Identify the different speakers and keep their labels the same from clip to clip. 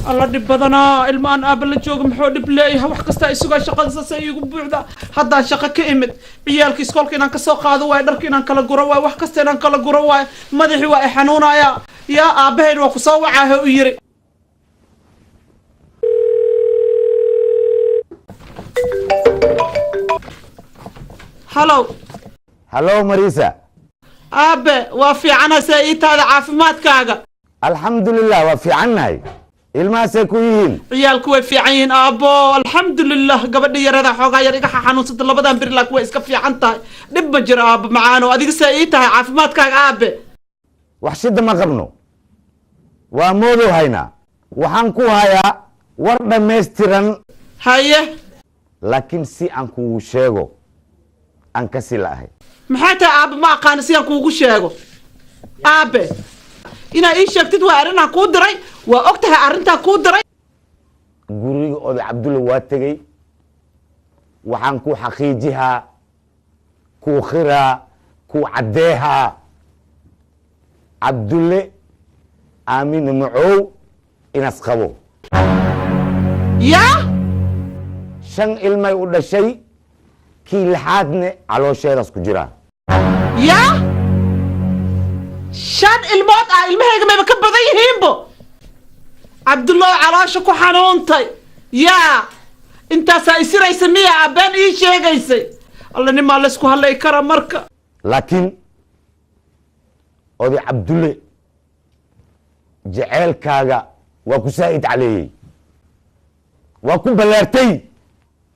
Speaker 1: Alla, dhib badanaa ilma aan aaba la jooga. Muxuu dhib leeyahay? Wax kastaa isugaa, shaqada saasay iigu buuxda. Haddaan shaqo ka imid, ciyaalka iskoolka inaan kasoo qaado waayo, dharka inaan kala guro waayo, wax kasta inaan kala guro waayo. Madaxii waa i xanuunaya. Yaa aabbahayn waa kusoo wacaahe u yiri. Halow.
Speaker 2: Hallo, Marisa.
Speaker 1: Aabe, waa fiicana. See ii taada caafimaadkaaga?
Speaker 2: Alxamdulilah, waa fiicannahay. Ilmahaasay ku yihiin?
Speaker 1: Ciyaalku way fiican yihiin, aabbo, alxamdulilah. Gabadha yarada xoogaa yar iga xanuunsata labadan bir, laakiin way iska fiican tahay, dhib ma jiro, aabbo macaano. Adiga see ii tahay caafimaadkaaga, aabe?
Speaker 2: Wax shida ma qabno, waa moodow haynaa. Waxaan ku hayaa war dhammaystiran.
Speaker 1: Haye.
Speaker 2: Laakiin si aan kugu sheego aan kasi la'ahay.
Speaker 1: Maxay tahay, aabbe? Ma aqaani si aan kuugu sheego. Aabe, inaa ii sheegtid waa arrinaan kuu diray, waa og tahay arrintaan kuu diray.
Speaker 2: Guriga oday Cabdulla waa tegey. Waxaan ku xaqiijihaa, kuu khiraa, kuu caddeehaa, Cabdulle Aamina Macow inaas qabo.
Speaker 1: Yaa?
Speaker 2: Shan ilmay u dhashay, kii lixaadne caloosheedaas ku jiraa.
Speaker 1: Yaa? Shan ilmood ah? Ilmahayga mayba ka badan yihiinbo. Cabdullah caloosha ku xanuuntay. Yaa, intaasaa isiraysa miya? Abeen ii sheegaysay. Alla, nimaa laysku hadlay kara marka.
Speaker 2: Laakiin oday Cabdulle jeceelkaaga waa ku saa'id caleeyey, waa ku ballaartay,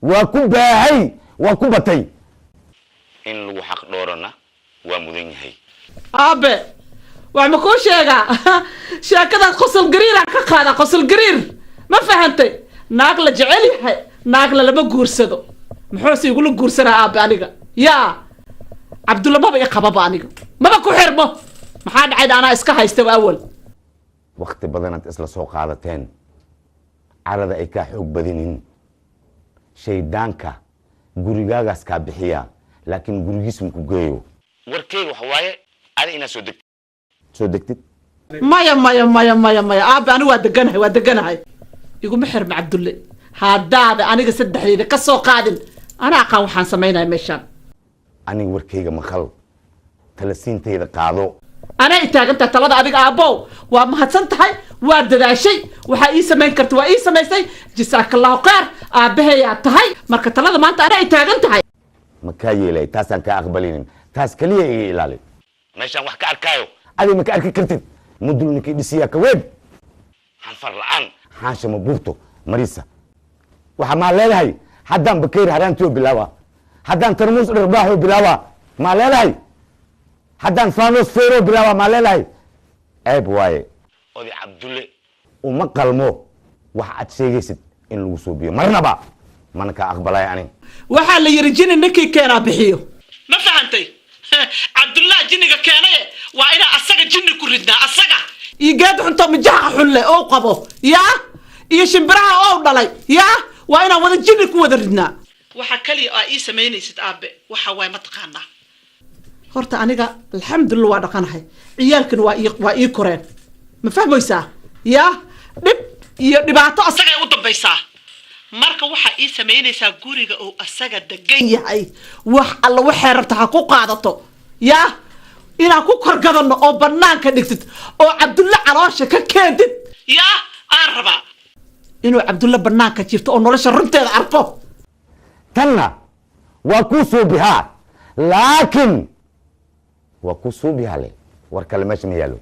Speaker 2: waa ku baahay, waa ku batay. In lagu xaq dhoorana waa mudan yahay.
Speaker 1: Aabe, wax ma kuu sheegaa? Sheekadaas qosol gariiraan ka qaadaa, qosol gariir. Ma fahantay? Naag la jecel yahay naagla lama guursado. Muxuuse igula guursanaa, aabe, aniga? Yaa, Cabdulla maba i qababa, aniga maba ku xirmo. Maxaa dhacay? Anaa iska haysta awal.
Speaker 2: Wakti badanaad isla soo qaadateen, carada ay kaa xoog badinin. Shaydaanka gurigaagaas kaa bixiya, laakiin gurigiis maku geeyo. Warkeyga waxa waaye adi inaad soo deg soo degtid.
Speaker 1: Maya, maya, maya, maya, maya, aabe, anigu waa deganahay, waa deganahay. Iguma xirma Cabdulle. Haddaada aniga saddexdayda ka soo qaadin, ana aqaan waxaan samaynaya meeshaan.
Speaker 2: Aniga warkeyga maqal, talasiintayda qaado.
Speaker 1: Anaa i taagantahay talada adiga. Aabbow, waa mahadsan tahay, waa dadaashay. Waxaa ii samayn karta waa ii samaysay. Jasaakallahu khayr, aabbahayaa tahay. Marka talada maanta anaa i taagan tahay.
Speaker 2: Ma kaa yeelay, taasaan kaa aqbalinin. Taas keliya iga ilaali. Meeshaan wax ka arkaayo adiga ma ka arki kartid. Mudul ninkii dhisiyaa ka weyn, xanfar la-aan xaansha ma buurto. Marisa, waxa maa leedahay? Haddaan bakeyr haraantiyoo bilaaba, haddaan tarmuus dharbaaxoo bilaaba, maa leedahay? Haddaan fanos feeroo bilaaba, maa leedahay? Ceeb waaye. Oday Cabdulle uma qalmo wax aad sheegaysid in lagu suubiyo marnaba, mana kaa aqbalaya ani.
Speaker 1: Waxaa la yidhi jini ninkii keenaa bixiyo. Ma fahantay? Cabdullah jinniga keenaye, waa inaa asaga jinni ku ridnaa, asaga iyo geed xunto mijaha xun leh oo qabo, yaa, iyo shimbiraha oo dhalay. Yaa, waa inaan wada jinni ku wada ridnaa. Waxa kaliya aa ii samaynaysid, aabe, waxa waay mataqaanaa? Horta aniga alxamdulillah waa dhaqanahay, ciyaalkana waa ii koreen. Ma fahmaysaa? Yaa, dhib iyo dhibaato asagay u dambaysaa. Marka waxaa ii samaynaysaa, guriga uu asaga degan yahay wax alla waxay rabta ha ku qaadato. Yaa, inaan ku korgadano oo banaanka dhigtid oo Cabdulle caloosha ka keentid. Yaa, aan rabaa inuu Cabdulle banaanka jirto oo nolosha runteeda arko.
Speaker 2: Tanna waa kuu suubihaa, laakiin waa kuu suubihaa le, war kale meesha ma yaalo.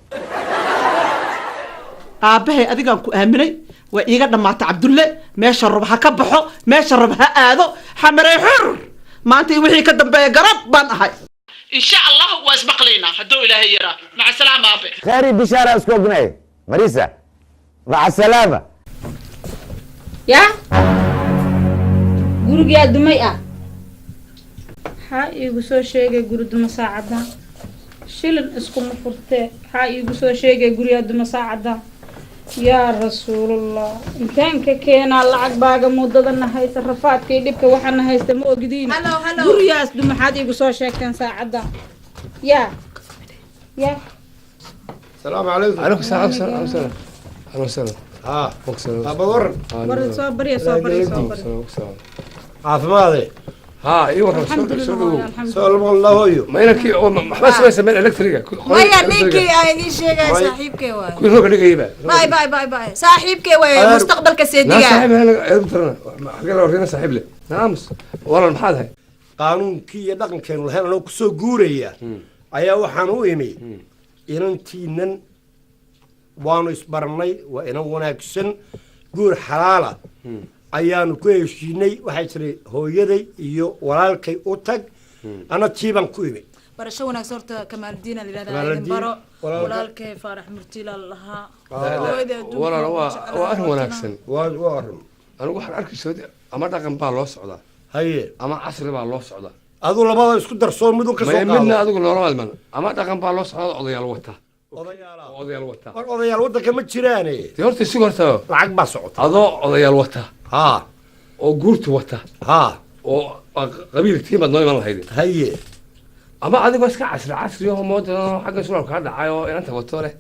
Speaker 1: Aabbahay, adigaan ku aaminay. Waa iiga dhammaata Cabdulle. Meesha rab ha ka baxo, meesha rab ha aado. Xamarey xur maanta iyo wixii ka dambeeya garab baan ahay, insha Allah. Waa ismaqlaynaa hadduu Ilaahay yaraa. Maca salaama, aabe.
Speaker 2: Khayri bishaara isku ognay, Marisa. Maca salaama.
Speaker 3: Yaa, gurigaa dumay ah? Maxaa iigu soo sheegay guri duma saacaddan? Shilin iskuma furtee, maxaa iigu soo sheegay gurigaa duma saacaddan? Yaa Rasuulallah, intaan ka keenaa lacag? Baaga muddadana haysta, rafaadka iyo dhibka waxaana haysta ma ogdiin. Gurigaas duma maxaad iigu soo sheegteen saacaddan? Yaa, yaa.
Speaker 4: السلام عليكم.
Speaker 5: عليكم السلام، عليكم السلام، عليكم السلام.
Speaker 4: Haa, aba waran.
Speaker 3: War soo barya, soo barya, soo barya.
Speaker 4: Caafimaade?
Speaker 5: Haa, ii warram, soo
Speaker 3: Alxamdulilah
Speaker 5: soo
Speaker 3: hooyo,
Speaker 5: dhawow.
Speaker 3: alxamdulilah.
Speaker 4: Soo lama la hooyo.
Speaker 5: Ma inankii oo maxaa samaysa meel electriga?
Speaker 6: Maya, ninkii aan idiin sheegaya saaxiibkee waaye.
Speaker 5: Kuwii roogga dhigayaba.
Speaker 6: Bay bay bay bay, saaxiibkee waaye.
Speaker 4: Adeer.
Speaker 6: Mustaqbalka
Speaker 5: naa
Speaker 6: seediga.
Speaker 5: Saaxiib eedu tarana xagee la warina saaxiib leh naamus walal maxaad ahay?
Speaker 4: Qaanuunkii iyo dhaqankeenu lahayn anoo kusoo guuraya ayaa waxaan u imi inantiinan. Waanu isbarannay, waa inan wanaagsan, guur xalaala ayaanu ku heshiinay. Waxay tiri hooyaday iyo walaalkay u tag, ana tiibaan ku imi.
Speaker 6: Barasho wanaagsan. Horta Kamaaldiin la yidhahdaa, idin
Speaker 4: Kamaaldiin,
Speaker 6: baro.
Speaker 4: Walaalka.
Speaker 6: Walaalkee Faarax Murtiila la lahaa. Hooyada adduunka
Speaker 5: Walaal,
Speaker 6: ugu
Speaker 5: waa
Speaker 6: jeclahay
Speaker 5: waa arrin
Speaker 6: hortana.
Speaker 5: wanaagsan.
Speaker 4: Waa arrin.
Speaker 5: Anigu waxaan arki soo ama dhaqan baa loo socdaa
Speaker 4: Haye.
Speaker 5: ama casri baa loo socdaa.
Speaker 4: Aduu labada isku darsoo mid u ka soo
Speaker 5: Maya, midna
Speaker 4: qaado.
Speaker 5: adigu loolama iman. Ama dhaqan baa loo socdaa, odayaal wata.
Speaker 4: Odayaala.
Speaker 5: Oo odayaal wata.
Speaker 4: War odayaal waddanka ma jiraane.
Speaker 5: Dee horta isugu horta
Speaker 4: Lacag baa socota.
Speaker 5: Adoo odayaal wata
Speaker 4: haa
Speaker 5: oo guurti wata
Speaker 4: haa
Speaker 5: oo qabiiltiin baad noo iman lahayd.
Speaker 4: Haye.
Speaker 5: Ama adigoo iska casri casri oo moodan xagga suraalka ka dhacay oo inanta wato leh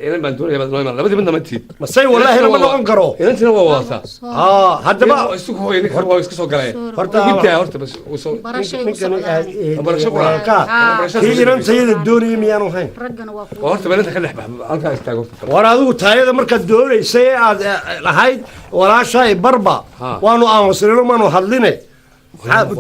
Speaker 5: inan baan doonaya baad noo iman. Labadii midna ma tiid.
Speaker 4: Masay, wallaahi lama noqon karo.
Speaker 5: Inantina waa wadataa.
Speaker 4: Haa, haddaba
Speaker 5: Isugu hooyo ninkan waa iska soo galeen.
Speaker 4: Horta
Speaker 5: Hibtaa horta bas uu soo
Speaker 3: Barashay u
Speaker 4: ninkani
Speaker 3: socdaan.
Speaker 5: Barasho qura.
Speaker 4: Walaalkaa
Speaker 5: Barasho.
Speaker 4: kii inantayada doonaya miyaanu hayn?
Speaker 3: Raggana waa kuwa.
Speaker 5: Oo horta bal inta ka dhex bax, halkaa istaag horta.
Speaker 4: War adigu taayada markaad doonaysay ee aad lahayd walaashaay barba
Speaker 5: Ha.
Speaker 4: waanu aamusnayno, maanu hadline.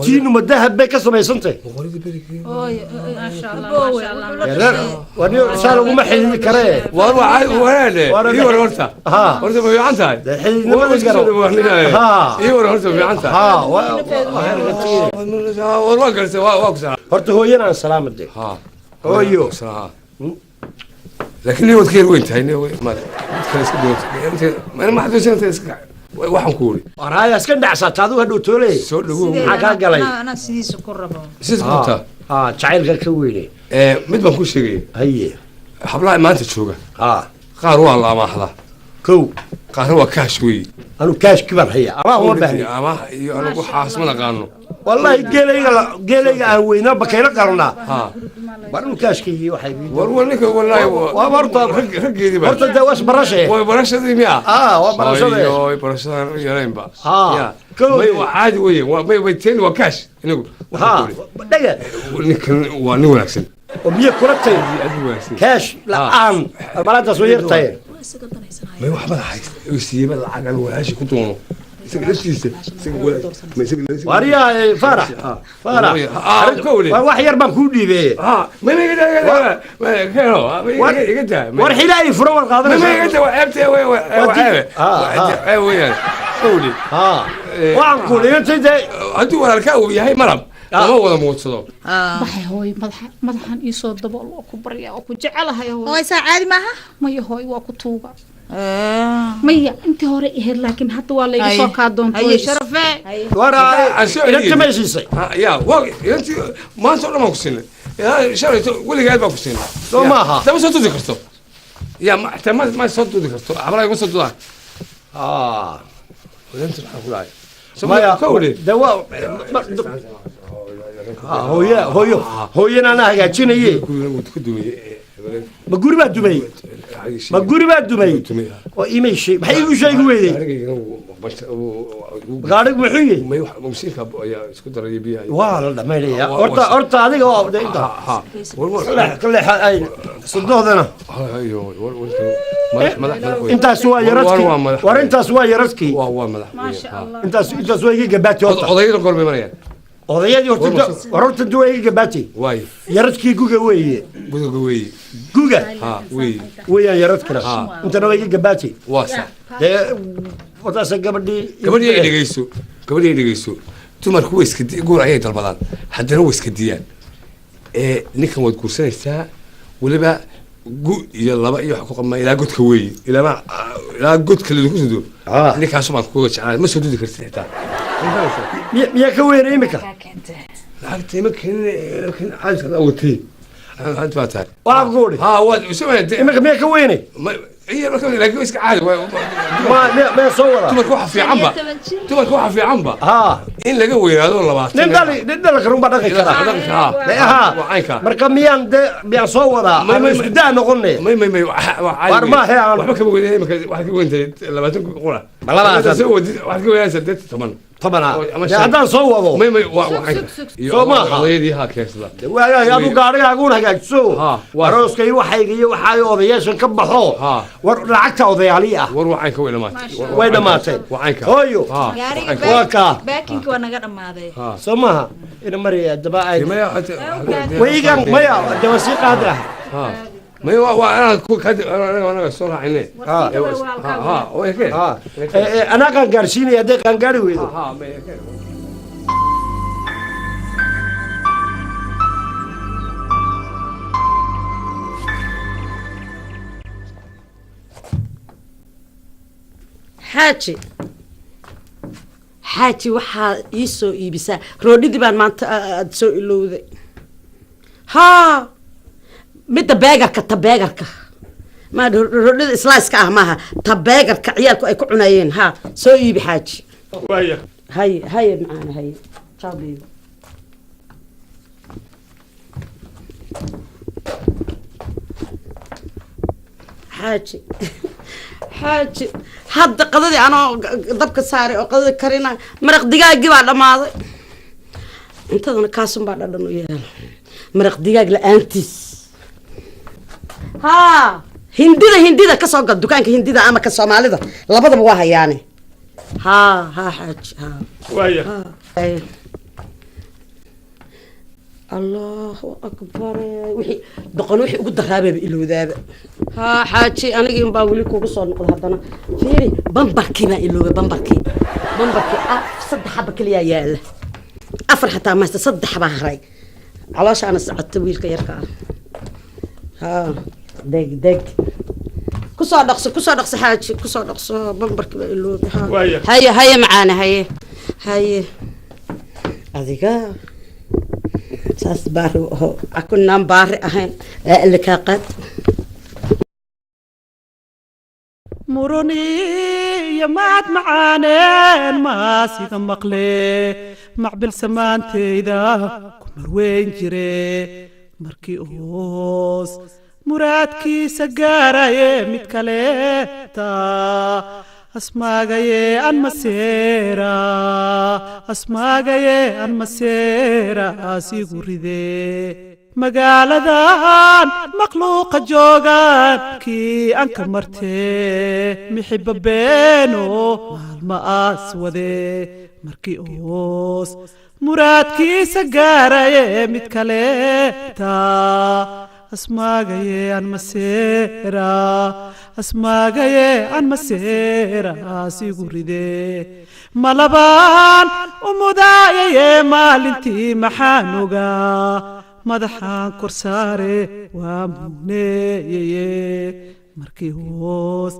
Speaker 4: Tiinu ma dahab bay ka samaysantay?
Speaker 5: Boqoradii berigii.
Speaker 6: Hooyo,
Speaker 3: Maasha Allah,
Speaker 6: aboowe,
Speaker 3: maasha Allah.
Speaker 6: wuxuu la
Speaker 4: Reer
Speaker 6: dhashay.
Speaker 4: war niyo saa laguma xidhiidhi karee.
Speaker 5: Waar waa walaale.
Speaker 4: Waar
Speaker 5: Ii war horta.
Speaker 4: Ha.
Speaker 5: Horta ma fiican tahay?
Speaker 4: Dee xididnimada garo. Ha.
Speaker 5: Ii war horta, ma fiican tahay?
Speaker 4: Haa,
Speaker 5: War waa gartay, waa ku salaam.
Speaker 4: Horta hooyana aan salaama de.
Speaker 5: Ha.
Speaker 4: Hooyo.
Speaker 5: Ha. Laakiin nin waad ka yar weyn tahay, nin ma mid kale iska doonta. Ma xasuusin inta iska waxaan ku uri.
Speaker 4: War haya, iska dhacsata adigu hadhow toole.
Speaker 5: Soo dhawow.
Speaker 4: Maxaa kaa galay?
Speaker 6: Anaa sidiisa ku rabo.
Speaker 5: Sidaas ku qabtaa.
Speaker 4: Haa, jacaylka ka weyne.
Speaker 5: Mid baan ku sheegaya.
Speaker 4: Haye.
Speaker 5: Hablaha maanta jooga
Speaker 4: haa
Speaker 5: qaar waa la amaahdaa.
Speaker 4: Kow.
Speaker 5: Qaarna waa kaash weeye.
Speaker 4: Anu kaashki baan hayaa, amaah uma baahni.
Speaker 5: Amaah iyo anigu waxaas ma naqaano.
Speaker 4: Wallaahi geelayga geelayga aan weynaa bakayla qalanaa.
Speaker 5: Ha.
Speaker 4: War anu kaashkaygii waxay
Speaker 5: War ninka wallaahi
Speaker 4: waa horta
Speaker 5: raggeedii baa.
Speaker 4: Horta dee was barashe.
Speaker 5: Way barashadii miya?
Speaker 4: Ah, waa barashadee.
Speaker 5: Oy, barashadan yaraynba.
Speaker 4: Ha.
Speaker 5: Ya.
Speaker 4: Kow.
Speaker 5: May, waa caadi weeye, waa may way teen, waa kaash inagu.
Speaker 4: Ha, dhaga.
Speaker 5: Ninkan waa nin wanaagsan.
Speaker 4: Oo biyo kula tay.
Speaker 5: Aad u wanaagsan.
Speaker 4: Kaash la'aan malaadaas way yartahay.
Speaker 5: May, wax madax haysta oo siiyey lacag aan walaashi ku doono isaga laftiisa, isaga ma isaga laftiisa.
Speaker 4: Wariyaa Faarax, Faarax.
Speaker 5: Ah, kowle.
Speaker 4: War wax yar baan kuu dhiibeeye.
Speaker 5: Ah, may may iga daa, keeno iga daa.
Speaker 4: War xilaa ii furo, war
Speaker 5: may may iga
Speaker 4: qaadanaysa.
Speaker 5: daa, waa ceebte, waa
Speaker 4: Waa
Speaker 5: ceebe.
Speaker 4: Ah, ah.
Speaker 5: Ceeb weeyaan, kowle.
Speaker 4: Haa, waxaan ku dhigantay dee.
Speaker 5: Hadduu walaalkaa uu yahay malab lama wada muudsado.
Speaker 3: Baxay hooyo, madaxa madaxan iisoo dabool, waa ku barya, waa ku jecelahay hooyo.
Speaker 6: Hooy, saa caadi maaha.
Speaker 3: Maya hooyo, waa ku tuuga. Maya, intii hore ahayd, laakiin hadda waa layga soo kaa doonta.
Speaker 6: Haye, sharafe.
Speaker 4: War
Speaker 5: Aan soo celiyey.
Speaker 4: inanta may siisay?
Speaker 5: Ya, waa inantii maanta oo dhan baan ku siinay, ilaa shalayto weligeed baan ku siinay.
Speaker 4: Soo maaha.
Speaker 5: Xitaa ma soo duudi karto, ya ma xitaa ma soo duudi karto, hablaha ma soo dudaan.
Speaker 4: Haa.
Speaker 5: Inantii maxaa ku dhacay?
Speaker 4: Maya.
Speaker 5: Kowle.
Speaker 4: Dee waa hooye, hooyo, hooyana anaa hagaajinaye.
Speaker 5: Ka dumiyey.
Speaker 4: Ma guri baa dumay? Ma guri baa dumay oo imay sheeg? Maxay igu sheegi weyday? Gaadhigu muxuu yihi?
Speaker 5: Masiirka ayaa isku daraya biyaha.
Speaker 4: Waa la dhamaynayaa horta, horta adiga oo de inta kale ay sadohdana. Intaas waa yaradkii, war intaas waa yaradkii.
Speaker 5: Waa madax.
Speaker 3: Maasha Allah.
Speaker 4: Intaas waa iga gabaati horta.
Speaker 5: Odayada goormay marayaan?
Speaker 4: Odayadii horta, war horta inta waa iga gabaati.
Speaker 5: Waay.
Speaker 4: Yaradkii guga weeye.
Speaker 5: Gudoga weeye.
Speaker 4: Guga
Speaker 5: ha weeye.
Speaker 4: Weeyaan yaradkana. Intana waa iga gabaati.
Speaker 5: Waa sax.
Speaker 4: Dee wadaasa gabadhii.
Speaker 5: Gabadhii ay dhegeyso, gabadhii ay dhegeyso, dumarku way iska guur ayay dalbadaan, haddana way iska diyaan. Ee ninkan waad guursanaysaa, weliba gu iyo laba iyo wax ku qabma ilaa godka weeye, ilaa ilaa godka lagu sudo. Ninkaasu baan kuga jeclaa, ma soo dudi kartid xitaa.
Speaker 4: Miyaa ka weyna imika?
Speaker 5: Lacagta ima keenin, caadiska adaa watay, ant baa tahay.
Speaker 4: Waxaan ku uri
Speaker 5: Ha, waad
Speaker 4: imika miyaa ka weynay?
Speaker 5: Iyo marka laakiin iska caadi
Speaker 4: Ma ma soo wadaa?
Speaker 5: Dumarka waxa fiicanba, dumarka waxa fiicanba in laga weynaado 20.
Speaker 4: Nin dhali, nin dhali karun baa dhaqi karaa.
Speaker 5: Dhaqanka.
Speaker 4: Ha.
Speaker 5: Waa caynka.
Speaker 4: Marka miyaan de miyaan soo wadaa?
Speaker 5: May-
Speaker 4: Aan isku daa noqonay.
Speaker 5: May, waa caadi.
Speaker 4: War ma he
Speaker 5: waxba kama weynaa imika, waxaad ka weyntahay 20 qura.
Speaker 4: Ma 20?
Speaker 5: Soo wadid waxaad ka weynaysaa 18.
Speaker 4: 10.
Speaker 5: Ama
Speaker 4: Dee
Speaker 5: 5.
Speaker 4: Haddaan soo wado.
Speaker 5: May, waa caynka.
Speaker 4: Soo maaha.
Speaker 5: Odayadii haa keensada.
Speaker 4: Waagaag adu gaarigaaguun hagaagso.
Speaker 5: Ha, waa-
Speaker 4: Arooska iyo waxayga iyo waxaayo odayaashan ka baxo.
Speaker 5: Ha.
Speaker 4: War lacagta odayaali ah.
Speaker 5: War waa caynka, way dhamaatay.
Speaker 4: Way dhamaatay.
Speaker 5: Waa caynka.
Speaker 4: Hooyo.
Speaker 5: Ha.
Speaker 6: Gaariga
Speaker 5: Waa caynka.
Speaker 4: Waa kaa.
Speaker 6: baakinka waa naga dhammaaday.
Speaker 5: Ha.
Speaker 4: Soo maaha ina maraya daba ay
Speaker 5: Maya.
Speaker 4: Waygan maya daba sii qaada.
Speaker 5: Ha, may, waa anaa ku ka anaga soo raacine.
Speaker 4: Ha.
Speaker 5: Ha ha, way keen.
Speaker 4: Ha. Anaa qaan gaarsiinaya hadday qaan gaari weydo.
Speaker 5: Ha, may keen.
Speaker 1: Xaaji, xaaji, waxaa ii soo iibisaa roodhidii baan maanta aada soo ilowday. Haa, midda burgerka, ta burgerka ma roodhida sliceka ah maaha, ta burgerka ciyaalku ay ku cunayeen. Ha soo iibi, xaaji.
Speaker 4: Waaya.
Speaker 1: Haye, haye, macaana, haye. Ciao, baby. Xaaji, xaaji, hadda qadadii anoo dabka saaray oo qadadii karina, maraq digaagii baa dhammaaday. Cuntadana kaasun baa dhadhan u yeela maraq digaag la-aantiis. Haa, hindida, hindida kasoo gal, dukaanka hindida ama ka soomaalida, labadaba waa hayaane. Haa haa, xaaji, haa.
Speaker 4: Waaya.
Speaker 1: Ay. Allahu akbar, wixii doqon wixii ugu daraabeeba ilowdaaba. Haa xaaji, anigii unbaa weli kugu soo noqda haddana. Fiiri, bambarkii baan iloobay, bambarkii, bambarkii ah, 3 xaba keliyaa yaala, 4 xataa maysta, 3 baa haray. Calooshaana socota wiilka yarka ah. Haa, deg deg kusoo dhaqso, kusoo dhaqso xaaji, kusoo dhaqso, bambarkii baa iloobay. Haa.
Speaker 4: Waaya.
Speaker 1: Haye, haye, macaane, haye, haye. Adiga saas baari aho akunaan baari ahayn ee alle kaa qaad.
Speaker 7: Muruni iyo maad macaaneen maasida maqle macbil samaanteyda ku marweyn jire markii hoos muraadkiisa gaaraye mid kaleeta asmaagaye an maseera, asmaagaye an maseera asigu ride magaaladan makhluuqa joogaan kii aan ka martee mixiba beeno maalma aas wade markii oos muraadkiisa gaaraye mid kaleeta asmaagaye an maseera, asmaagaye an maseera asigu ride malabaan umudaayaye maalintii maxaan ogaa madaxaan kor saare waa muneeyeye markii hoos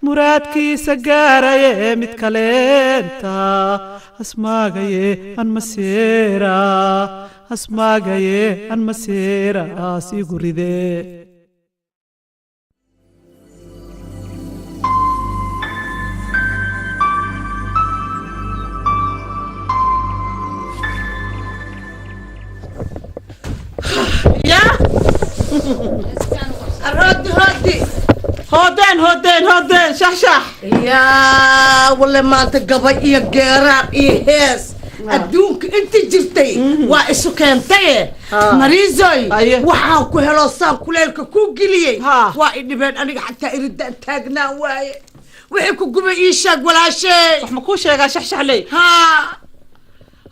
Speaker 7: muraadkiisa gaaraye mid kaleenta asmaagaye an maseera, asmaagaye an maseera asigu ride.
Speaker 1: Ya roodi, roodi.
Speaker 7: Hoodeen, hoodeen, hoodeen, shax shax.
Speaker 1: Yaa walle, maanta gabay iyo geeraar iyo hees adduunka inta jirtay waa isu keentaye. Mariisoy, waxaan ku helo saan kuleelka ku geliyey waa i dhibeen aniga, xataa iridaan taagnaa waaye. Wixii ku gubay ii sheeg, walaashey.
Speaker 7: Wax ma kuu sheegaa, shaxshaxley?
Speaker 1: Haa.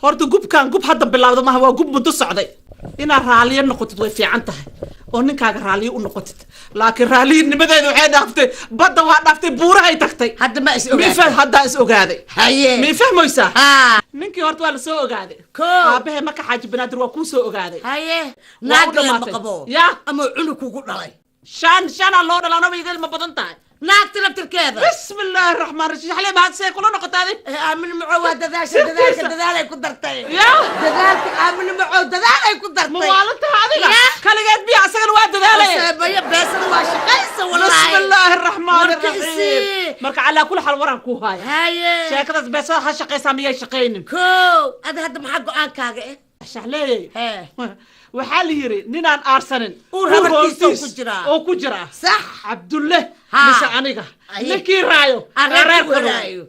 Speaker 7: Horta gubkan gub hadda bilowda maaha, waa gub muddo socday. Inaad raaliyo noqotid way fiican tahay oo ninkaaga raaliyo u noqotid, laakiin raaliyinimadeedu waxay dhaaftay badda, waa dhaaftay buurahay tagtay.
Speaker 1: Hadda ma is
Speaker 7: ogaatay? Haddaa is ogaaday.
Speaker 1: Haye.
Speaker 7: Mii fahmaysaa?
Speaker 1: Haa.
Speaker 7: Ninkii horta waa lasoo ogaaday.
Speaker 1: Ko.
Speaker 7: Aabahe maka Xaaji Banaadir waa kuu soo ogaaday.
Speaker 1: Haye.
Speaker 7: Waa u
Speaker 1: Naag lama
Speaker 7: dhamaatay.
Speaker 1: qabo
Speaker 7: Ya.
Speaker 1: ama cunug kugu dhalay?
Speaker 7: Shan shanaa loo dhalaa, anaba iga ilma badan tahay.
Speaker 1: Naagta laftirkeeda.
Speaker 7: Bismi illaahi raxmaan raxiim, shaxle, maxaad see kula noqotaa adi?
Speaker 1: Aamin macow waa dadaasha, dadaalka dadaalay ku dartay.
Speaker 7: Ya.
Speaker 1: Dadaalka aamin macow dadaalay ku dartay.
Speaker 7: Ma waalan tahay adiga?
Speaker 1: Ya.
Speaker 7: Kaligeed biya, asagana waa dadaalaya.
Speaker 1: Maya, beesada waa shaqaysi.
Speaker 8: dhaqso wallaahi.
Speaker 1: Bismillaahi raxmaani
Speaker 8: Warka
Speaker 1: raxiim.
Speaker 8: isii.
Speaker 1: Marka calaa kulli xaal waraan kuu haaya.
Speaker 8: Haye.
Speaker 1: Sheekadaas beesada ha shaqaysaa miyay shaqaynin?
Speaker 8: Kow, ada hadda maxaa go-aankaaga eh?
Speaker 1: Shaxleeyey.
Speaker 8: Hee.
Speaker 1: Waxaa la yidhi ninaan aarsanin
Speaker 8: uur habartiisa oo
Speaker 1: hoortiis
Speaker 8: ku jiraa.
Speaker 1: Oo ku jiraa.
Speaker 8: Sax.
Speaker 1: Cabdulle
Speaker 8: Ha.
Speaker 1: mise aniga?
Speaker 8: Aye.
Speaker 1: Ninkii raayo
Speaker 8: Aan
Speaker 1: ee
Speaker 8: reerku
Speaker 1: reerka
Speaker 8: waraayo.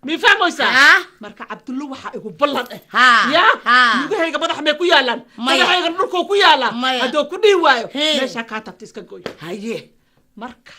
Speaker 1: Mi fahmaysaa?
Speaker 8: Ha.
Speaker 1: Marka Cabdulle waxaa igu ballan eh.
Speaker 8: Ha.
Speaker 1: Ya.
Speaker 8: Ha.
Speaker 1: Lugahayga madax may ku yaalaan?
Speaker 8: Maya.
Speaker 1: Madaxayga dhulkoo ku yaalaa.
Speaker 8: Maya.
Speaker 1: Hadduu ku dhihi waayo,
Speaker 8: Hee.
Speaker 1: meeshaa kaa tabta iska goy.
Speaker 8: Haye.
Speaker 1: Marka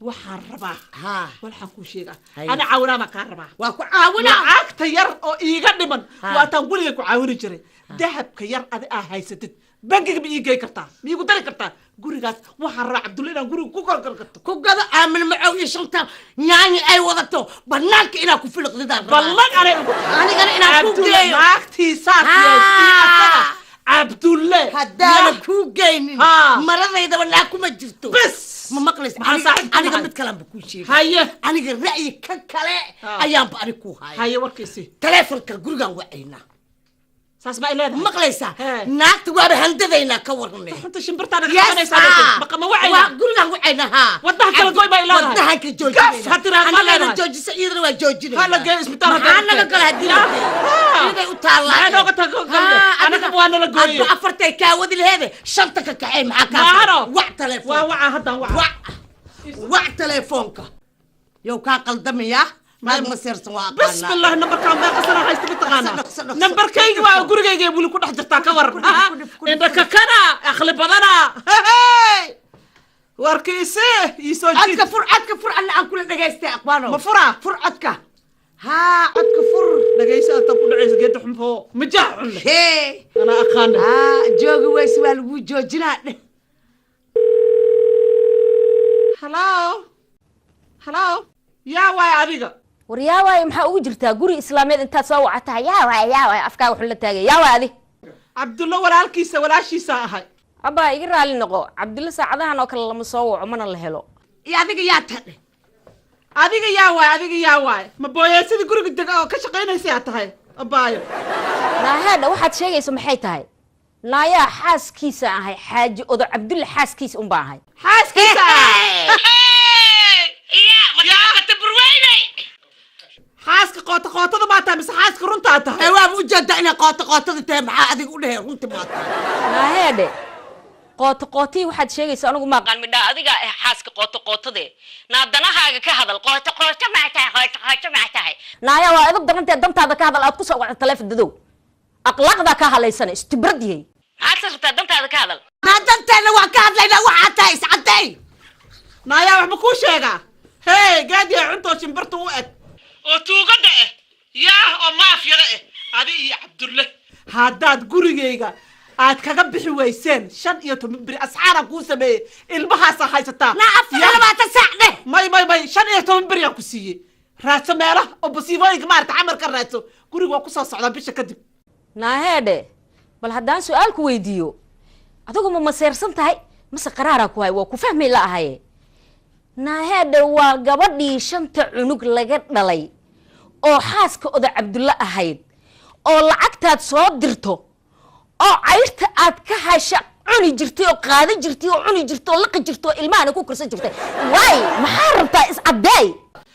Speaker 1: waxaan rabaa,
Speaker 8: Ha.
Speaker 1: waxaan kuu sheegaa,
Speaker 8: Haye.
Speaker 1: ana caawinaa baan kaa rabaa.
Speaker 8: Waa ku caawinaa.
Speaker 1: Lacagta yar oo iiga dhiman,
Speaker 8: Ha.
Speaker 1: waataan weligay ku caawini jiray, dahabka yar adi aa haysatid, bangiga ma ii gey kartaa? Ma iigu dari kartaa gurigaas? Waxaan rabaa Cabdulle inaan guriga ku korkorkarto.
Speaker 8: Ku gado Aamin Macow iyo shanta nyaanyi ay wadato banaanka inaa ku filiqdidaan rabaa.
Speaker 1: Ballan anay ugu
Speaker 8: Anigana inaan ku
Speaker 1: Cabdulle
Speaker 8: geeyo.
Speaker 1: naagtiisaas
Speaker 8: Ha.
Speaker 1: yeeshay asaga Cabdulle.
Speaker 8: Haddaana
Speaker 1: Ya.
Speaker 8: kuu geynin,
Speaker 1: Ha.
Speaker 8: maradaydaba naa kuma jirto.
Speaker 1: Bes.
Speaker 8: Ma maqlaysa?
Speaker 1: Maxaan saaxiib ku
Speaker 8: Aniga
Speaker 1: nahay?
Speaker 8: mid kalanba kuu sheegay.
Speaker 1: Haye.
Speaker 8: Aniga ra'yi kan kale
Speaker 1: Ha.
Speaker 8: ayaanba anig kuu haya.
Speaker 1: Haye, warkiisii.
Speaker 8: Taleefonka gurigaan wacaynaa.
Speaker 1: Saas ma ay leedahay?
Speaker 8: Maqlaysaa?
Speaker 1: Hee.
Speaker 8: Naagta waaba handadaynaa, ka warne.
Speaker 1: Xunta shimbirtaa naga
Speaker 8: Yes,
Speaker 1: qabanaysaa.
Speaker 8: ha.
Speaker 1: Maqa ma wacayna?
Speaker 8: Waa gurigaan wacaynaa, ha.
Speaker 1: Wadnaha kala goy baa ilaahay.
Speaker 8: Wadnahan ka
Speaker 1: Gaf,
Speaker 8: joojinayna.
Speaker 1: ha tiraahdo, ma
Speaker 8: Annagana
Speaker 1: leedahay.
Speaker 8: joojisa, iyadana waa joojinayna.
Speaker 1: Ha la geeyo isbitaal
Speaker 8: Maxaa
Speaker 1: hadday
Speaker 8: naga
Speaker 1: rabtay.
Speaker 8: gala haddii la
Speaker 1: Ya.
Speaker 8: geeyo?
Speaker 1: Ha.
Speaker 8: Iyaday u taallaa.
Speaker 1: Maxaa nooga tago galde?
Speaker 8: Ha,
Speaker 1: Annaga waa nala gooyey.
Speaker 8: Adba afartay kaa wadi laheede, shanta ka kaxee, maxaa kaa
Speaker 1: Maano.
Speaker 8: Wac telefoon.
Speaker 1: Waa waca haddaan waca.
Speaker 8: Wac, wac telefoonka. Yow kaa qaldamaya, naag ma seersan waa aqaanaa.
Speaker 1: Bismillah, nambarkaan meeqa sana haysta mataqaanaa?
Speaker 8: Dhaqso, dhaqso, dhaqso.
Speaker 1: Nambarkayga waa gurigayga weli ku dhex jirtaa, ka waran?
Speaker 8: Ku dhif, ku dhif, ku dhif.
Speaker 1: Indha kakana aqli badana warkiise iisoo jiid.
Speaker 8: Codka fur, codka fur, alla aan kula dhagaystay aqbaano.
Speaker 1: Ma furaa?
Speaker 8: Fur codka, haa, codka fur.
Speaker 1: Dhagayso, inta ku dhacaysa geeda xunfo mijaha xun leh.
Speaker 8: Hee.
Speaker 1: Anaa aqaana.
Speaker 8: Haa, joogi weyse waa lagu joojinaa dheh.
Speaker 1: Hello, hello, yaa waay adiga?
Speaker 9: War yaa waaye, maxaa ugu jirtaa guri islaameed intaad soo wacatahay? Yaa waaye, yaa waaye, afkaaga xun la taagay, yaa waay adi?
Speaker 1: Cabdulla walaalkiisa walaashiisa ahay.
Speaker 9: Abbaa, iga raali noqo, Cabdulla saacadahan oo kale lama soo waco mana la helo.
Speaker 8: Iyo adiga yaa tadhe?
Speaker 1: Adiga yaa waay? Adiga yaa waay? Ma booyeesadii guriga dega oo ka shaqaynaysa yaa tahay, abaayo?
Speaker 9: Naahaadha, waxaad sheegayso maxay tahay? Naayaa, xaaskiisa ahay, xaaji odo Cabdulla xaaskiisa un baan ahay.
Speaker 1: Xaaskiisa? Xaaska qoota qootada maa tahay mise xaaska runtaa tahay?
Speaker 8: Ee, waaba ujeedaa inay qooto qootada tahay, maxaa adiga u dhehe runti maa tahay?
Speaker 9: Naaheedhe, qooto qootii waxaad sheegaysa anigu ma aqaan midhaa. Adigaa ah xaaska qooto qootade, naa danahaaga ka hadal. Qooto qooto maa tahay? Qooto qooto maa tahay? Naayaa, waa edab darantee, dantaada ka hadal. Aad ku soo wacda taleefon dadow, aqlaaqdaa kaa halaysana istibrad yahay. Maxaad rabtaa? Dantaada ka hadal.
Speaker 8: Naa, danteena waan ka hadlaynaa, waxaa tahay iscaday.
Speaker 1: Naayaa, wax ma kuu sheegaa? Hey, gaadiya cuntoo shimbirta u eg oo tuugada ah, yaah, oo maafyada ah, adi iyo Cabdulle haddaad gurigayga aad kaga bixi weyseen 15 beri, asxaanaan kuu sameeyey, ilmahaasaa haysataa.
Speaker 8: Naa, 24 saac dheh.
Speaker 1: May, may, may, 15 beri aan ku siiyey. Raadso meelaha oo basiibooyinka maarata camal ka raadso. Guriga waa kusoo socdaa bisha kadib.
Speaker 9: Naaheedhe, bal haddaan su-aal ku weydiiyo, adigu ma maseersan tahay mase qaraaraa ku hay? Waa ku fahmi la ahaye. Naaheedhe, waa gabadhii shanta cunug laga dhalay oo xaaska oda Cabdulle ahayd oo lacagtaad soo dirto oo cayrta aad ka hasha cuni jirtay oo qaadan jirtay oo cuni jirtay oo liqi jirtay oo ilmahana ku korsan jirtay. Waay, maxaa rabtaa? Iscaddeey.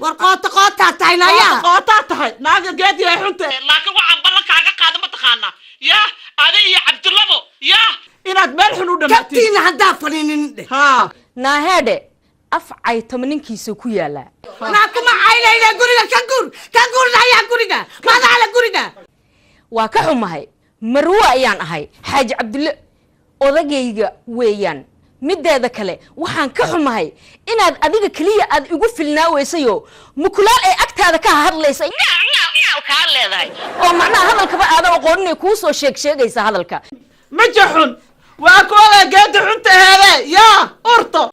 Speaker 8: War qoota qootaa tahay naayaa.
Speaker 1: Qootaa tahay naaga geediya xunta, laakiin waxaan ballan kaaga qaada ma taqaanaa? Yaa adi iyo Cabdullabo, yaa inaad meel xun u dhamaatiin.
Speaker 8: Kabtiina haddaa fadhiinin dheh.
Speaker 1: Haa.
Speaker 9: Naaheedhe, af caytama ninkiisa ku yaalaa.
Speaker 8: Naa, kuma caynayna, guriga ka guur, ka guur naayaa, guriga madaala guriga.
Speaker 9: Waa ka xumahay, marwo ayaan ahay, xaaji Cabdulle odagayga weeyaan. Mideeda kale, waxaan ka xumahay inaad adiga keliya aad igu filnaa weysayo mukulaal ay agtaada ka hadlaysa, nyaaw nyaaw nyaaw kaa leedahay, oo macnaha hadalkaba aadan aqooninay kuu soo sheeg sheegaysa hadalka.
Speaker 1: Maja xun waa ku ogaa geeda xunta heede yaa urto.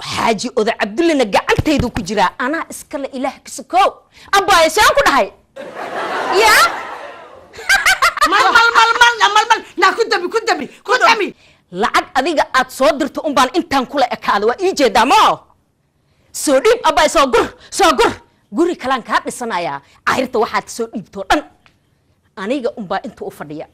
Speaker 9: Xaaji oda Cabdullena gacantaydu ku jiraa, anaa iskale, ilaah kasokow. Abaayo, saan ku dhahay yaa?
Speaker 8: Mal mal mal mal mal mal, naa ku dami, ku dami, ku dami.
Speaker 9: Lacag adiga aad soo dirto un baan intaan kula ekaada, waa ii jeedaa mao. Soo dhiib abbaay, soo gur, soo gur, guri kalaan kaa dhisanayaa. Cayrta waxaad soo dhiibtoo dhan aniga unbaa inta u fadhiya.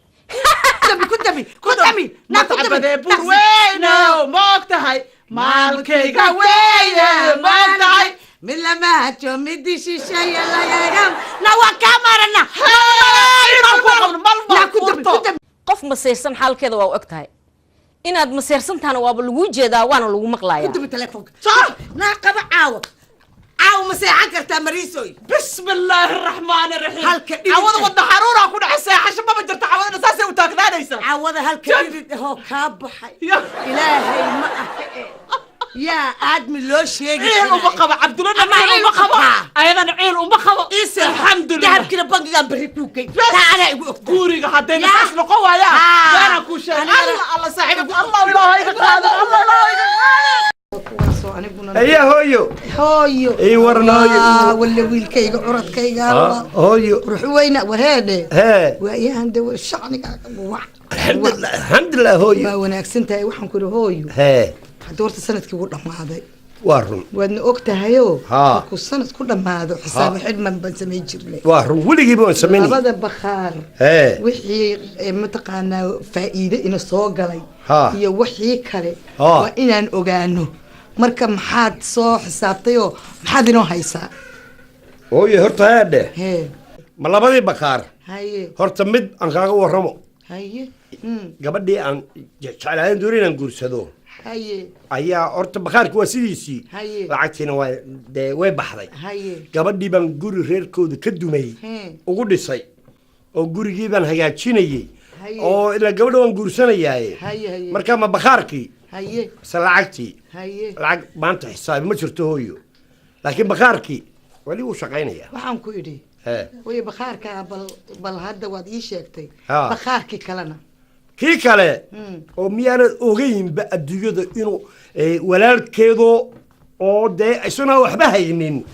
Speaker 8: Dami, ku dami, ku dami, naa ku dami.
Speaker 1: Matcabadee bur weynow, ma og tahay maalkayga weyn?
Speaker 8: shisheeye.
Speaker 1: Ma og tahay?
Speaker 8: Mid lama hajo, midi shisheeye lagaga na waa kaa marana.
Speaker 9: Qof maseersan xaalkeeda waa u eg tahay. Inaad maseersan tahana waaba laguu jeedaa, waana lagu maqlayaa.
Speaker 8: Kudumi telefoonka naa qaba. Caawa, caawa ma seexan kartaa, Mariisoy?
Speaker 1: Bismi illaahi araxmaani raxiim.
Speaker 8: Halka dhidid.
Speaker 1: Cawada wadna xaruuraa ku dhacay, seexasho maba jirta. Cawadana saasay u taagnaanaysa.
Speaker 8: Caawada halka dhidid ahoo kaa baxay, ilaahay ma aha e yaa aadmi loo sheegi.
Speaker 1: Ciil uma qabo Cabdulana.
Speaker 8: Ama
Speaker 1: ciil uma
Speaker 8: ciil
Speaker 1: qabo.
Speaker 8: qabtaa.
Speaker 1: Ayadana ciil uma qabo, alxamdulilah.
Speaker 8: Dahabkiina bangigaan berri kuu gey, taa anaa igu ogta.
Speaker 1: Guriga haddayna
Speaker 8: Yaa.
Speaker 1: saas noqon waayaan,
Speaker 8: Haa.
Speaker 1: waanaan kuu sheegay.
Speaker 8: Anigana-
Speaker 1: Alla, alla, saaxiibka, Allah, ilaahay iga qaado, Allah, ilaahay iga qaado.
Speaker 10: Kuwaasoo aniguna.
Speaker 4: Aya hooyo.
Speaker 10: Hooyo.
Speaker 4: Ii waran, hooyo.
Speaker 10: Ah, walla wiilkayga curadkayga.
Speaker 4: Ah, hooyo.
Speaker 10: Ruux weyna wareedhe.
Speaker 4: Hee.
Speaker 10: Waayahan de shacnigaaga wac.
Speaker 4: Alxamdulilah, alxamdulilah hooyo.
Speaker 10: Waa wanaagsan tahay. Waxaan ku idhi, hooyo,
Speaker 4: hee.
Speaker 10: Hadda horta sanadkii wuu dhammaaday.
Speaker 4: Waa run.
Speaker 10: Waadna og tahayoo,
Speaker 4: Haa.
Speaker 10: markuu sanad ku dhammaado xisaabo xidhman baan samayn jirnay.
Speaker 4: Waa run, weligiiba waan samaynay.
Speaker 10: Labada bakhaar
Speaker 4: hee
Speaker 10: wixii mataqaanaa faa'iide ina soo galay
Speaker 4: Haa.
Speaker 10: iyo wixii kale
Speaker 4: Haa.
Speaker 10: waa inaan ogaano. Marka maxaad soo xisaabtayoo maxaad inoo haysaa?
Speaker 4: Hooyo, horta heedhe.
Speaker 10: Hee.
Speaker 4: Ma labadii bakaar?
Speaker 10: Haye.
Speaker 4: Horta mid aan kaaga warramo.
Speaker 10: Haye.
Speaker 4: Gabadhii aan jeclaadan doonay inaan guursado ayaa horta bakaarki waa sidiisii.
Speaker 10: Haye.
Speaker 4: Lacagtiina waa dee way baxday. Gabadhii baan guri reerkooda ka dumay ugu dhisay, oo gurigii baan hagaajinayey, oo ilaa gabadha waan guursanayaaye.
Speaker 10: Haye haye.
Speaker 4: Marka ma bakaarkii mise lacagtii? Lacag maanta xisaabi ma jirto, hooyo, laakiin bakaarkii weli wuu shaqaynayaa.
Speaker 10: Waxaan ku idhi,
Speaker 4: hee.
Speaker 10: Way bakhaarkaa bal hadda waad ii sheegtay.
Speaker 4: Haa.
Speaker 10: Bakhaarkii kalena?
Speaker 4: Kii kale oo miyaanad ogeynba adduunyada inuu walaalkeedo oo dee isaguna waxba haynin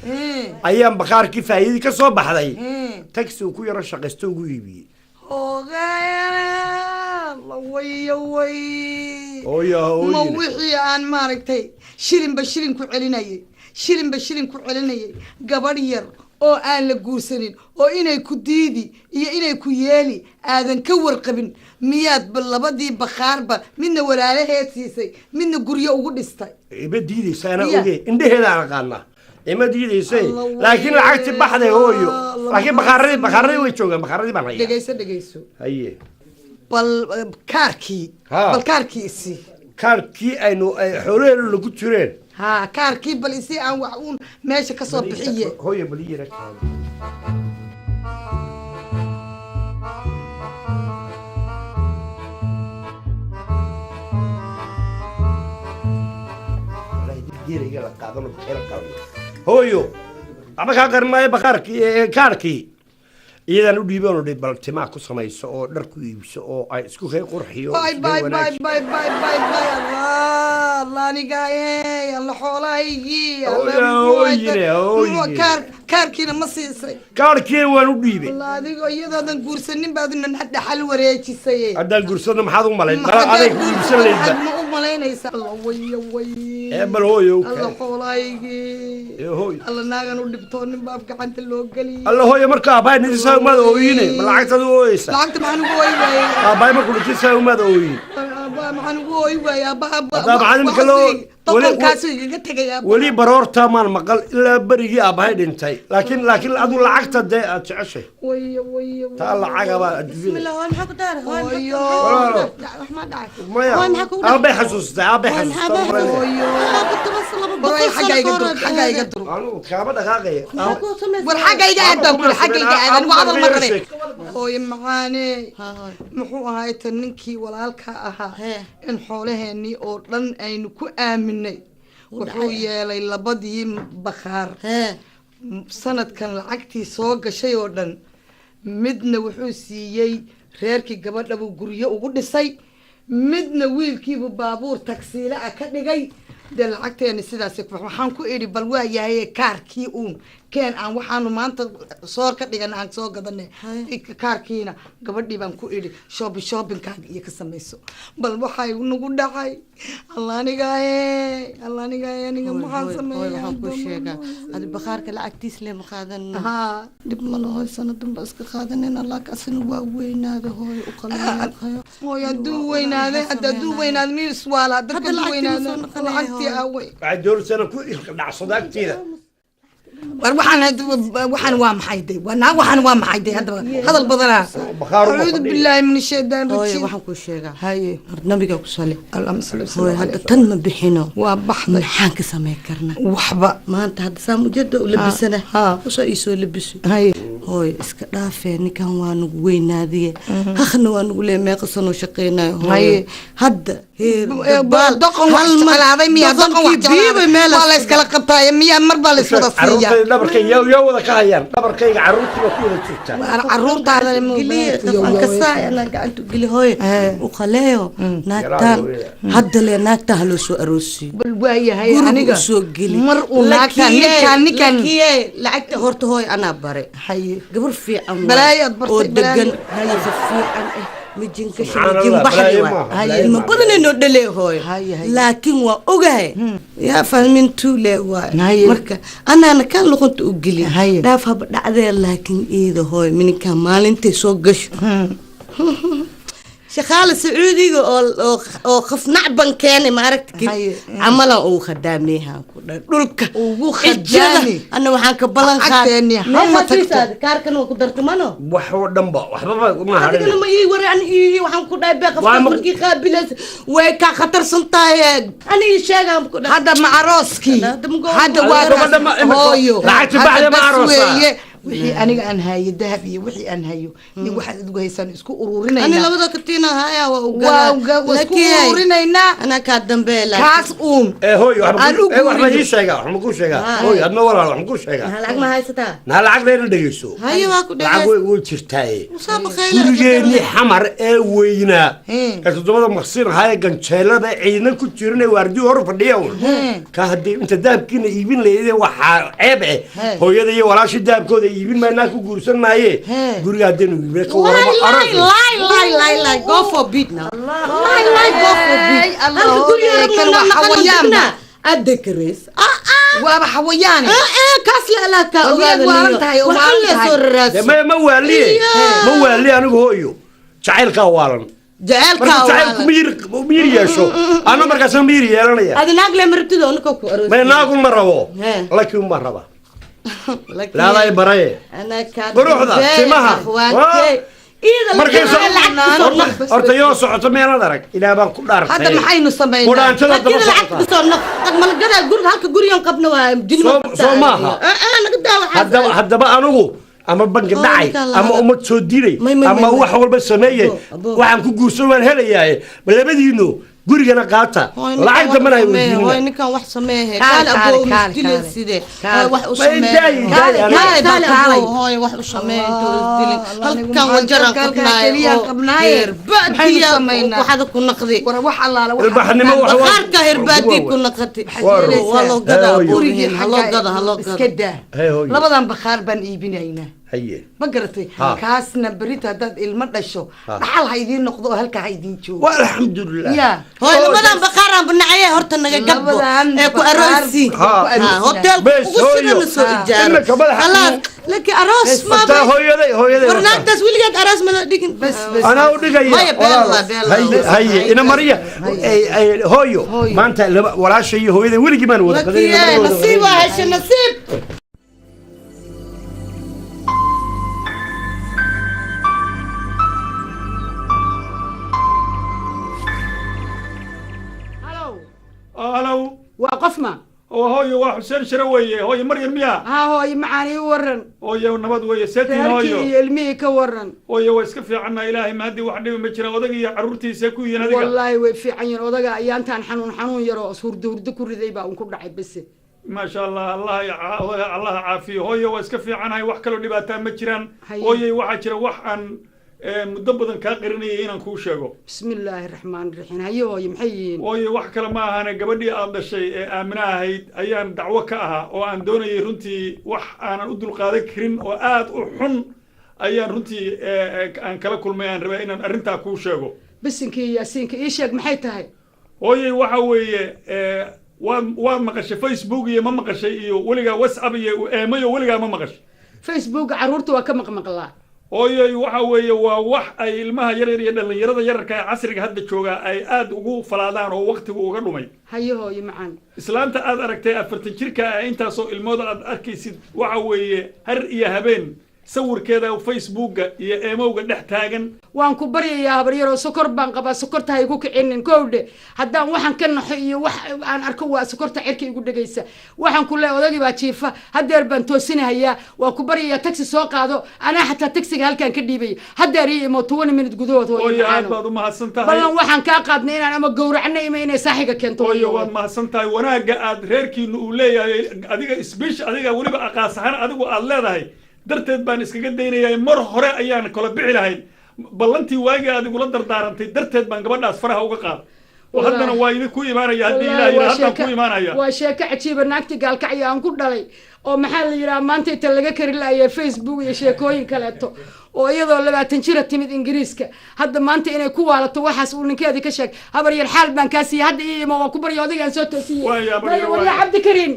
Speaker 4: ayaan bakaarkii faa'iidii ka soo baxday taxi uu ku yaro shaqaysto ugu iibiyey.
Speaker 10: Ogaa wayo way.
Speaker 4: Hooyo.
Speaker 10: Ma
Speaker 4: hooyine.
Speaker 10: wixii aan maaragtay shilinba shilin ku celinayay, shilinba shilin ku celinayay, gabadh yar oo aan la guursanin oo inay ku diidi iyo inay ku yeeli aadan ka warqabin, miyaad ba labadii bakhaarba midna walaalaheed siisay, midna guryo ugu dhistay?
Speaker 4: Ima diidaysa, anaa
Speaker 10: Miya?
Speaker 4: oge, indheheeda aan aqaanaa, ima diidaysa.
Speaker 10: Alla.
Speaker 4: Laakiin lacagti baxday, hooyo.
Speaker 10: Alla.
Speaker 4: Laakiin bakaaradii, bakaaradii way joogaan, bakaaradii baan hayaa.
Speaker 10: Dhegayso, dhegayso.
Speaker 4: Haye.
Speaker 10: Bal kaarkii,
Speaker 4: Ha.
Speaker 10: bal kaarkii isii.
Speaker 4: Kaarkii aynu ay xoolaheenu lagu jireen?
Speaker 10: Ha, kaarkii bal isii, aan wax uun meesha ka soo bixiye.
Speaker 4: Hooyo, bal ii yara kaadi. Wallaahi, dib geelayga la qaadano, bakayla qaadano. Hooyo, waxba kaa qarin maayo. Bakaarkii, kaarkii iyadaan u dhiiban oo bal timaa ku samayso oo dhar ku iibso oo ay isku kay qurxiyo.
Speaker 10: Bay
Speaker 4: isku
Speaker 10: bay
Speaker 4: kay
Speaker 10: bay.
Speaker 4: wanaajiyo.
Speaker 10: Bay bay bay bay, Allah, Allah, aniga Allah, xoolahaygii Allah.
Speaker 4: Hooyo,
Speaker 10: Muxuu
Speaker 4: hooyine, hooyine.
Speaker 10: Muxuu kaarkiina ma siisay?
Speaker 4: Kaarkii waan u dhiibay.
Speaker 10: Allah, adigoo iyadoodan guursanin baad ina dhaxal wareejisay.
Speaker 4: Haddaan guursano maxaad u malayn? Mala aday ku iibsan
Speaker 10: Maxaad
Speaker 4: lahaydba.
Speaker 10: ma u malaynaysaa? Allah, wayo way.
Speaker 4: Ee bal hooyo u
Speaker 10: Allah,
Speaker 4: kale.
Speaker 10: xoolahaygii.
Speaker 4: Ee hooyo.
Speaker 10: Allah, naagan u dhibtoo nin baaf gacanta loo geliyay.
Speaker 4: Alla, hooyo, marka aabbahay nidhisaa umaad ooyine, ma lacagtaad u ooyeysa?
Speaker 10: Lacagta maxaan ugu ooyi waayey?
Speaker 4: Aabbahay markuu dhintay umaad ooyin.
Speaker 10: Aabbaha maxaan ugu ooyi waayey? Aabbaha
Speaker 4: Haddaa maxaad imika
Speaker 10: doqonkaasu igaga tegay aabbaha.
Speaker 4: Weli baroorta maan maqal ilaa berigii aabbahay dhintay, laakiin adu lacagta dee aad jeceshay.
Speaker 10: Wayo wayo.
Speaker 4: Taa lacagabaa adduunyada.
Speaker 8: Hooy, maxaa ku daaray? Hooy,
Speaker 10: Hooyo.
Speaker 4: Walaalo.
Speaker 8: wax ma dhacay?
Speaker 4: Maya.
Speaker 8: Hooy, maxaa kugu dhacay?
Speaker 4: Aabbay xasuustay, aabbay xasuustay.
Speaker 10: Hooyo.
Speaker 8: Boqol
Speaker 10: xagga iga
Speaker 8: sano
Speaker 10: dur,
Speaker 8: ka hor.
Speaker 10: Xagga iga dur.
Speaker 4: Anigu kaama dhaqaaqaya.
Speaker 8: Maxaa kuu samaysay?
Speaker 10: War xagga iga aadaan kule, xagga iga aadaan, waa hadal ma rabe.
Speaker 4: Sheeg.
Speaker 10: Hooyo macaane, muxuu ahaay tan ninkii walaalka ahaa in xoolaheenii oo dhan aynu ku aaminay wuxuu yeelay labadii bakhaar sanadkan lacagtii soo gashay oo dhan midna wuxuu siiyey reerkii gabadha buu guryo ugu dhisay, midna wiilkiibuu baabuur tagsiile ah ka dhigay. Dee lacagteeni sidaas waxaan ku idhi, bal waa yahay kaarkii uun. Keen aan waxaanu maanta soor ka dhigan aan soo gadanay. Kaarkiina gabadhii baan ku idhi shopping, shoppingkaaga iyo ka samayso. Bal waxay nagu dhacay, alla anigaaye, alla anigaaye, aniga maxaan sameeyaa?
Speaker 8: Waxaan kuu sheegaa, adi bakhaarka lacagtiis le ma qaadan.
Speaker 10: Haa.
Speaker 8: Dhib ma lahoy, sanadan ba iska qaadanayna, laakiin asina waa weynaada hooyo, u qalinayo.
Speaker 10: Hooyo, hadduu weynaaday, hadda hadduu weynaaday miyuu iswaalaa dadka?
Speaker 8: Hadda
Speaker 10: hadduu
Speaker 8: lacagtii ma
Speaker 10: weynaaday
Speaker 8: soo noqonaya,
Speaker 10: lacagtii
Speaker 8: hooyo.
Speaker 10: Aaway?
Speaker 4: Waxay doonaysaa inaan ku dhacsado agteeda.
Speaker 10: War waxaan waxaan waa maxay day? Waa naa, waxaan waa maxay day? Haddaba hadal badanaa.
Speaker 4: Bakhaar uma
Speaker 10: acuudu
Speaker 4: fadhiyo.
Speaker 10: Billaahi min ashaytaan
Speaker 8: Hooyo,
Speaker 10: rajiim.
Speaker 8: waxaan kuu sheegaa.
Speaker 10: Haye.
Speaker 8: Hor nabiga ku sali.
Speaker 10: Allahumma salli wa
Speaker 8: Hooyo,
Speaker 10: sallim
Speaker 8: hadda
Speaker 10: calayhi.
Speaker 8: tan ma bixino.
Speaker 10: Waa baxday.
Speaker 8: Maxaan ka samayn karnaa?
Speaker 10: Waxba.
Speaker 8: Maanta hadda saa mujada u labisana.
Speaker 10: Ha.
Speaker 8: Usoo iisoo labiso.
Speaker 10: Haye.
Speaker 8: Hooyo, iska dhaafee, ninkan waa nagu weynaadiye, hakna waa nagu lee, meeqa sanoo shaqeynayo hooyo.
Speaker 10: Haye.
Speaker 8: Hadda heer dabaal,
Speaker 10: Doqon wax
Speaker 8: hal mar-
Speaker 10: jeclaaday miyaa? Doqon wax
Speaker 8: doqonkii biiba
Speaker 10: jeclaaday
Speaker 8: meel
Speaker 10: waa la iskala qabtaaya miyaa? Mar baa la iswada siiyaa.
Speaker 4: Carruurtayda dhabarkayga yaa wada ka hayaan, dhabarkayga carruurtii baa ku wada jirta.
Speaker 10: Carruurtaada
Speaker 8: geliye qofaan kasaay anaa gacanta u geli hooye, u qaleeyo naagtaan. Hadda le naagtaan ha loo soo aroosiyo.
Speaker 10: Bal waayahay.
Speaker 8: Guriga
Speaker 10: Aniga
Speaker 8: u soo geli.
Speaker 10: mar uu naagtaan ninkaan ninkaan
Speaker 8: Lakiye, lacagta horta hooy anaa bare.
Speaker 10: Haye.
Speaker 8: Gabar fiican waay.
Speaker 10: Balaayaad bartay,
Speaker 8: oo degan,
Speaker 10: balaayo.
Speaker 8: oo fiican mijinka
Speaker 4: Subxaan
Speaker 8: mijin
Speaker 4: Allah,
Speaker 8: baxri
Speaker 4: balaayo
Speaker 8: waay.
Speaker 4: maaha, balaayo
Speaker 8: Ilma
Speaker 4: maaha.
Speaker 8: badanay noo dhalee hooyo.
Speaker 10: Haye, haye.
Speaker 8: Laakiin waa ogahay yaa fahmin tuule waay.
Speaker 10: Haye.
Speaker 8: Marka anaana kaan luqunta u geli.
Speaker 10: Haye.
Speaker 8: Dhaaf haba dhacdee, laakiin iida hooyo mininkaa maalintay soo gasho shaqaale sacuudiga oo khafnacban keenay maaragta
Speaker 10: Haye.
Speaker 8: camalan uu khadaameehan ku dhan dhulka
Speaker 10: Ugu
Speaker 8: Cijada,
Speaker 10: khadaami.
Speaker 8: ana waxaan ka ballan
Speaker 10: Lacagteeni hama tagto.
Speaker 8: Kaarkan waa ku dartamano.
Speaker 4: Wax oo dhanba waxbaba ma
Speaker 8: Adigana
Speaker 4: hadhin.
Speaker 8: Ma ii waran ii waxaan ku dhahay bee
Speaker 4: Waa
Speaker 8: qafka markii qaabilaysa way kaa khatarsan tahay, ani ii sheegaan ku dhahay.
Speaker 10: Hadda ma arooskii?
Speaker 8: Hadda ma goor-
Speaker 10: Hadda waa
Speaker 4: Gabadha
Speaker 10: hooyo.
Speaker 4: lacagta
Speaker 10: Hadda
Speaker 4: bacda ma
Speaker 10: bas
Speaker 4: aroosaa?
Speaker 10: weeye. Wixii aniga aan hayo dahab iyo wixii aan hayo iyo waxaad adigu haysaan isku
Speaker 8: Ani
Speaker 10: ururinaynaa.
Speaker 8: labada katiina haya waa u
Speaker 10: Waa isku ururinaynaa.
Speaker 8: Anaa kaa dambeeya laakiin.
Speaker 10: Kaas uun
Speaker 4: Ee hooyo, waxba
Speaker 10: Aan u
Speaker 4: waxba
Speaker 10: guurino.
Speaker 4: ii sheegaa, waxma kuu sheegaa hooyo, adna walaal waxma kuu sheegaa.
Speaker 8: Maxaa lacag ma haysataa?
Speaker 4: Naa lacag dheerna dhegeyso.
Speaker 8: Haye, waa ku
Speaker 4: lacag
Speaker 8: dhegeys.
Speaker 4: way jirtaaye.
Speaker 8: Usoo baqayla.
Speaker 4: Gurigeennii Xamar ee weynaa ee toddobada maqsin ahaa ee ganjeelada ciidna ku jirin ee waardiyu hor fadhiya un ka haddii inta dahabkiina iibin lahaydee waxaa ceeb eh hooyada iyo walaashii dahabkooda iibin maynaa ku guursan maaye. Guriga haddaynu iibin ka waramo
Speaker 8: Lie,
Speaker 4: aroos.
Speaker 8: lie, lie, lie, lie. Go for bid now. Lie, lie, go for bid.
Speaker 10: Allah,
Speaker 8: Halka guriga
Speaker 10: hooyey,
Speaker 8: rabna
Speaker 10: kan waa
Speaker 8: naqalan
Speaker 10: xawayaan
Speaker 8: dibna.
Speaker 10: ba.
Speaker 8: Adda kareys. Ah, ah.
Speaker 10: Waaba xawayaane.
Speaker 8: Ah, ah, kaas la alaa kaa
Speaker 10: War miyaad
Speaker 8: ogaada
Speaker 10: waalan
Speaker 8: liyo.
Speaker 10: tahay oo
Speaker 8: Waxaa
Speaker 10: waalan
Speaker 8: la
Speaker 10: tahay?
Speaker 8: soo raraaso.
Speaker 4: Dee maya, ma waaliye, ma waaliye anigu hooyo, jacaylkaa waalan.
Speaker 8: Jacaylkaa
Speaker 4: Marka jacaylku
Speaker 8: waalan.
Speaker 4: miyir miyir yeesho anna markaasna miyir yeelanaya.
Speaker 8: Adi naag le martida oo ninka ku aroos.
Speaker 4: Maya, naagun ma rabo.
Speaker 8: He.
Speaker 4: Laakiin ma raba.
Speaker 8: Laakiin-
Speaker 4: Laaday baraye.
Speaker 8: Anaa kaa
Speaker 4: Quruxda,
Speaker 8: dambeeya,
Speaker 4: timaha.
Speaker 8: akhwaankey. Iida
Speaker 4: Markay
Speaker 8: laakiin lacag kusoo naq.
Speaker 4: Horta yoo socoto meelaad arag ilaa baan ku dhaartay.
Speaker 10: Hadda maxaynu samaynaa?
Speaker 4: Qudhaantada daba
Speaker 8: Laakiin lacag
Speaker 4: socota.
Speaker 8: kusoo naq. Qad malgadaa guriga, halka gurigan qabna waa jini ma qabtaa.
Speaker 4: Soo maaha.
Speaker 8: Ah, ah, naga daa waxaas.
Speaker 4: Haddaba anigu ama bangi
Speaker 8: Oo,
Speaker 4: dhacay
Speaker 8: ninkaan la
Speaker 4: ama
Speaker 8: hadal.
Speaker 4: ummad soo dilay
Speaker 8: May, may,
Speaker 4: ama
Speaker 8: may, may.
Speaker 4: wax walba sameeyey.
Speaker 8: Abo, abo.
Speaker 4: Waxaan ku guursan waan helayaaye, ma labadiinu gurigana qaata,
Speaker 8: Hooy, ninkaan
Speaker 4: lacag
Speaker 8: wax
Speaker 4: dambana hay
Speaker 8: sameeye, hooy,
Speaker 4: weydiinina.
Speaker 8: ninkaan wax sameeye.
Speaker 10: Kaale,
Speaker 8: Kaale, aboo,
Speaker 10: kaale,
Speaker 8: misdile
Speaker 10: kaale.
Speaker 8: sidee.
Speaker 10: Kaale.
Speaker 8: Hooy, wax u
Speaker 4: Ma
Speaker 8: sameeye.
Speaker 4: idaayi, idaayi,
Speaker 8: Kaale,
Speaker 4: aniga.
Speaker 8: kaale,
Speaker 10: Kaale.
Speaker 8: aboo, hooy, wax u sameeye intuu isdilin.
Speaker 10: Allah,
Speaker 8: Halkan
Speaker 10: anigu
Speaker 8: wajaraan
Speaker 10: maxaan
Speaker 8: qabnaaye
Speaker 10: keliyaan
Speaker 8: oo
Speaker 10: qabnaaye.
Speaker 8: heer
Speaker 10: Maxaynu
Speaker 8: baadiya
Speaker 10: samaynaa?
Speaker 8: waxada ku naqdi.
Speaker 10: War wax allaala waxa
Speaker 4: Ilbaxnimo wax waa-
Speaker 8: Bakhaarka herbaadii ku naqati.
Speaker 4: Waa run.
Speaker 8: Waa loo gadaa,
Speaker 4: Hee, hooyo.
Speaker 8: aboo,
Speaker 10: gurigii
Speaker 8: ha loo gado, ha loo
Speaker 10: iska
Speaker 8: gado.
Speaker 10: daa.
Speaker 4: Hee, hooyo.
Speaker 10: Labadan bakhaar baan iibinaynaa.
Speaker 4: Haye.
Speaker 10: Ma garatay?
Speaker 4: Ha.
Speaker 10: Kaasna berita haddaad ilmo dhasho
Speaker 4: Ha.
Speaker 10: dhaxal ha idiin noqdo oo halkaa ha idiin joogo.
Speaker 4: Waa alxamdulilah.
Speaker 10: Ya.
Speaker 8: Hooy, labadan bakhaaraan banacaye horta naga gabbo
Speaker 10: Labadan
Speaker 8: ee ku
Speaker 10: bakhaar
Speaker 8: aroosi.
Speaker 10: ku aroosi.
Speaker 8: Ha, hoteelka
Speaker 4: Bes,
Speaker 8: ugu
Speaker 4: hooyo.
Speaker 8: sidana soo ijaaro.
Speaker 4: Imika madaxa-
Speaker 8: Khalaas, laakiin aroos ma
Speaker 4: Horta hooyaday hooyaday
Speaker 8: war naagtaas weligeed aroos ma la dhigin.
Speaker 10: Bas bas.
Speaker 4: Anaa u dhigaya.
Speaker 8: Maya, beel
Speaker 4: walaal.
Speaker 8: waa, beel waa.
Speaker 4: Haye, haye, ina mariya. Ay, ay, hooyo.
Speaker 10: Hooyo.
Speaker 4: Maanta walaasha iyo hooyaday weligii baan wada qaday.
Speaker 8: Lakiye, nasiib waa hesha nasiib.
Speaker 11: Halow.
Speaker 7: Waa qofma?
Speaker 11: Oo hooyo, waa Xuseen Shire weeye. Hooyo Maryam miyaa?
Speaker 7: Haa hooyo, macaani, i waran.
Speaker 11: Hooyo, nabad weeye, seetiin
Speaker 7: Reerkii
Speaker 11: hooyo.
Speaker 7: iyo ilmihii ka waran?
Speaker 11: Hooyo, waa iska fiicanna, ilaahay mahadii, wax dhibi ma jiraan. Odag iyo carruurtiisa ku yihiin adiga?
Speaker 7: Wallaahi way fiican yihiin. Odaga ayaantaan xanuun xanuun yaroo hurdo hurdo ku riday baa un ku dhacay bese.
Speaker 11: Maasha Allah, allah odaga allah caafiyo. Hooyo, waa iska fiicanahay, wax kaloo dhibaataa ma jiraan.
Speaker 7: Haye.
Speaker 11: Hooyey, waxaa jira wax aan Muddo badan kaa qarinayay inaan kuu sheego.
Speaker 10: Bismillaahi raxmaani raxiim. Haye hooye, maxay yihiin?
Speaker 11: Hooye, wax kale ma ahane, gabadhii aad dhashay ee Aamina ahayd ayaan dacwo ka ahaa, oo aan doonayay runtii wax aanan u dulqaadan karin oo aad u xun ayaan runtii aan kala kulmay. Aan rabaa inaan arrintaa kuu sheego.
Speaker 10: Bisinkii iyo yaasiinka, ii sheeg, maxay tahay?
Speaker 11: Hooyey, waxa weeye, waad maqashay Facebook iyo ma maqashay iyo weligaa WhatsApp iyo eemayo, weligaa ma maqashay?
Speaker 10: Facebook carruurta waa ka maqmaqlaa.
Speaker 11: Hooyey, waxa weeye waa wax ay ilmaha yaryar iyo dhallinyarada yararka ee casriga hadda jooga ay aad ugu falaadaan oo waqtigu uga dhumay.
Speaker 10: Haye hooye macaan.
Speaker 11: Islaanta aad aragtay 40 jirka ah, intaasoo ilmooda aad arkaysid, waxa weeye har iyo habeen sawirkeeda Facebooka iyo eemowga dhex taagan.
Speaker 10: Waan ku baryayaa habaryaroo, sokor baan qabaa, sokorta ha igu kicinin. Kowdhe, haddaan waxaan ka naxo iyo wax aan arko, waa sokorta cirka igu dhegaysa. Waxaan ku leeyahay, odagii baa jiifa, haddeer baan toosinahayaa. Waan ku baryayaa, taxi soo qaado, anaa xataa taxiga halkaan ka dhiibaya. Haddeer ii imo 20 minute gudahood, hooyo.
Speaker 11: Hooyo, aad
Speaker 10: macaano.
Speaker 11: baad u mahadsan tahay.
Speaker 10: Ballan waxaan kaa qaadnay inaan ama gowracno ima inay saaxiga keento.
Speaker 11: Hooyo, waad mahadsan tahay. Wanaagga aad reerkiinu uu leeyahay, adiga isbish, adiga weliba aqaas ahaan adigu aad leedahay darteed baan iskaga daynayaa. Mar hore ayaan kala bixi lahayn. Ballantii waagii aad igula dardaarantay darteed baan gabadhaas faraha uga qaaday, oo haddana waa idin ku imaanaya haddii Ilaah yidhaa, haddaan ku imaanaya.
Speaker 10: Waa sheeko cajiiba. Naagti gaalkacyo aan ku dhalay oo maxaa la yidhaha maanta inta laga kari laayay Facebook iyo sheekooyin kaleeto, oo iyadoo 20 jira timid Ingiriiska, hadda maanta inay ku waalato waxaas uu ninkeedii ka sheeg. Habar yar, xaal baan kaa siiyey. Hadda ii imo, waan ku barya, odaygaan soo toosiyey.
Speaker 11: Waaya, habar yar,
Speaker 10: Maya, waryaa.
Speaker 11: Waaya.
Speaker 10: Cabdikariin.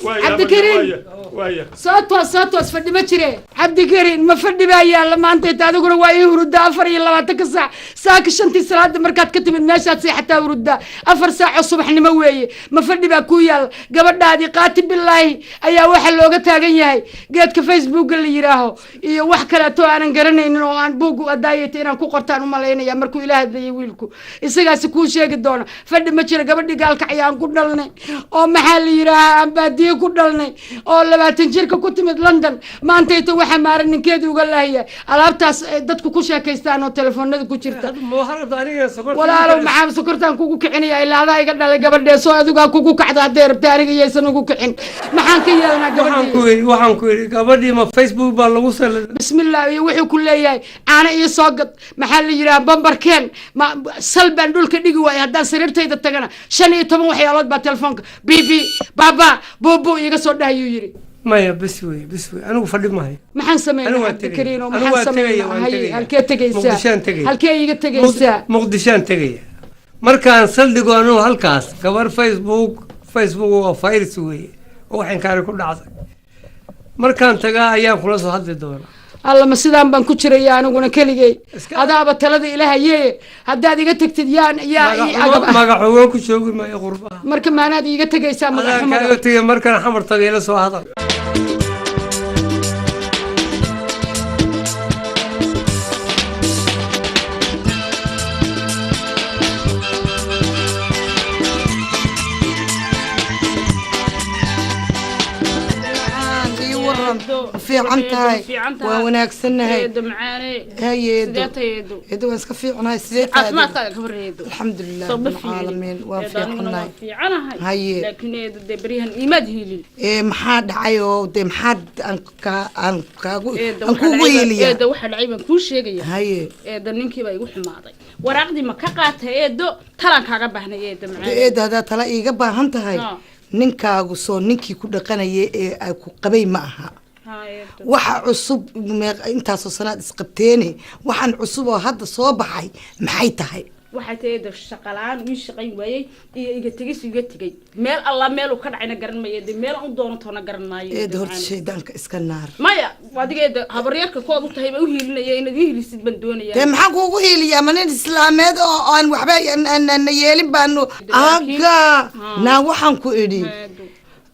Speaker 11: Waaya.
Speaker 10: Cabdikariin.
Speaker 11: Waaya, waaya.
Speaker 10: Soo toos, soo toos, fadhi ma jire. Cabdikariin, ma fadhi baa yaalla maanta inta? Adiguna waa ii hurudaa 24-ka saac. Saaka shantii salaada markaad ka timid meeshaad seexataa, hurudaa 4 saac oo subaxnimo weeye. Ma fadhi baa kuu yaalla? Gabadhaadii qaati bilaahi ayaa waxaa looga taagan yahay geedka Facebooka la yidhaaho iyo wax kaleeto aanan garanaynin oo aan buug adaayata inaan ku qortaan u malaynaya. Markuu ila hadlayay wiilku, isagaasi kuu sheegi doona. Fadhi ma jira. Gabadhii gaalkacyo aan ku dhalnay oo maxaa la yidhaahaa aan baadiye ku dhalnay oo 20 jirka ku timid London, maantayta waxaa maaran ninkeedii uga laahaya alaabtaas ay dadku ku sheekaystaan oo telefoonada ku jirta. Walaalow, maxaa sokortaan kugu kicinaya? Ilaa adaa iga dhalay gabadhee, soo adigaa kugu kacda hadday rabta, aniga iyaysan ugu kicin. Maxaan ka yeelanaa gabadhii?
Speaker 12: Waxaan ku yidhi, gabadhii ma Facebook baa lagu sal
Speaker 10: Bismillah. Iyo wuxuu ku leeyahay caano iyo soo gad, maxaa la yidhaha, bambarkeen ma sal baan dhulka dhigi waayay. Haddaan sariirtayda tagana 15 waxyaalood baa telefoonka bibi baba buubu iiga soo dhahayuu yidhi.
Speaker 12: Maya, bes wey, bes wey, anigu fadhi maayo.
Speaker 10: Maxaan sameynaa?
Speaker 12: Anigu waan
Speaker 10: Cabdikariin oo
Speaker 12: tegaya. Anigu
Speaker 10: maxaan
Speaker 12: waan tegaya,
Speaker 10: sameynaa?
Speaker 12: waan
Speaker 10: Haye,
Speaker 12: tegaya.
Speaker 10: halkee tegaysaa?
Speaker 12: Muqdishaan tegaya.
Speaker 10: Halkee iiga tegaysaa?
Speaker 12: Muqdishaan tegaya markaan saldhigo anugu halkaas. Gabar Facebook, Facebook waa virus weeye oo wax inkaari ku dhacday. Markaan tagaa ayaan kula soo hadli doonaa.
Speaker 10: Alla, ma sidaan baan ku jiraya aniguna keligay? Adaaba talada ilahaye, haddaad iga tagtid yaan yaa ii agab ah?
Speaker 12: Magaxugo ku joogi maayo qurbaha.
Speaker 10: Marka maanaad iiga tegaysaa?
Speaker 12: Adaan
Speaker 10: Magaxumada.
Speaker 12: kaaga tegay. Markaan Xamar tagay ila soo hadal.
Speaker 10: Ii waran, ma fiican tahay? Waa wanaagsannahay. Haye eedo. Eedo, waan iska fiicanahay. Sidee tahay adigu?
Speaker 3: Caafimaadkaaga ka wareedo.
Speaker 10: Alxamdulilah
Speaker 3: Soo ma
Speaker 10: rabbilcaalamiin, waan
Speaker 3: Eedo, aniguna
Speaker 10: fiicanahay.
Speaker 3: waan fiicanahay.
Speaker 10: Haye.
Speaker 3: Laakiin eedo, dee beryahan iimaad hiilin.
Speaker 10: Ee, maxaa dhacay oo dee maxaad aan kaa aan kaagu
Speaker 3: Eedo,
Speaker 10: aan
Speaker 3: waxaa
Speaker 10: kugu
Speaker 3: dhacay
Speaker 10: hiiliyaa?
Speaker 3: Eedo, waxaa dhacay baan kuu sheegaya.
Speaker 10: Haye.
Speaker 3: Eedo, ninkii baa igu xumaaday, waraaqdii ma ka qaatay? Eedo, talaan kaaga baahnay, eedo
Speaker 10: Dee
Speaker 3: macaan.
Speaker 10: eedo, haddaad tala iiga baahan tahay,
Speaker 3: Ah.
Speaker 10: ninkaagu soo ninkii ku dhaqanayay ee ay ku qabay ma aha.
Speaker 3: Ha, eedo.
Speaker 10: Waxa cusub intaasoo sanaad isqabteene, waxaan cusub oo hadda soo baxay maxay tahay?
Speaker 3: Waxay tahay eedo, shaqalaan ii shaqayn waayey iyo iga tegis iga tegay. Meel alla meeluu ka dhacayna garan maayo eedo, meel aan u doonatoona garan maayo.
Speaker 10: Eedo, horta
Speaker 3: macaan.
Speaker 10: shaydaanka iska naar.
Speaker 3: Maya, adiga eedo habaryarka kood u tahay baa u hiilinaya, inaad ii hiilisid baan doonaya.
Speaker 10: Dee maxaan kuugu hiiliyaa? Ma nin islaameed oo aan waxba aan yeelin baanu aga naa. Waxaan ku idhi,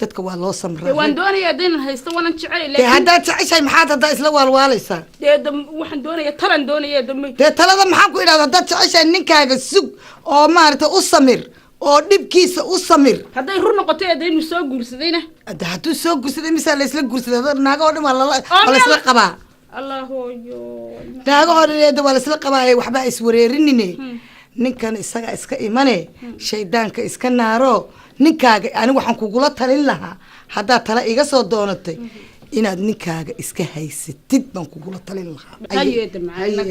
Speaker 10: dadka waa loo
Speaker 3: Dee
Speaker 10: samraa.
Speaker 3: waan doonayaa haddaynan haysto, waanan jecel.
Speaker 10: Dee haddaad jeceshahay, maxaad haddaa isla waalwaalaysaa?
Speaker 3: Dee waxaan doonaya, talan doonaya eedo.
Speaker 10: Dee talada maxaan ku idhahda? Haddaad jeceshahay ninkaaga, sug oo maaragtay u samir oo dhibkiisa u samir.
Speaker 3: Hadday run noqoto eedo inuu soo guursadayna?
Speaker 10: Hadda hadduu soo guursaday, misaa laysla guursaday? Naaga oo dhan waa lala waa laysla qabaa.
Speaker 3: Allah hooyo.
Speaker 10: Naaga oo dhan eeda waa laysla qabaa ee waxba iswareerinine. Ninkan isaga iska imane, shaydaanka iska naaro. Ninkaaga anigu waxaan kugula talin lahaa, haddaad tala iga soo doonatay, Inaad ninkaaga iska haysatid baan kugula talin lahaa.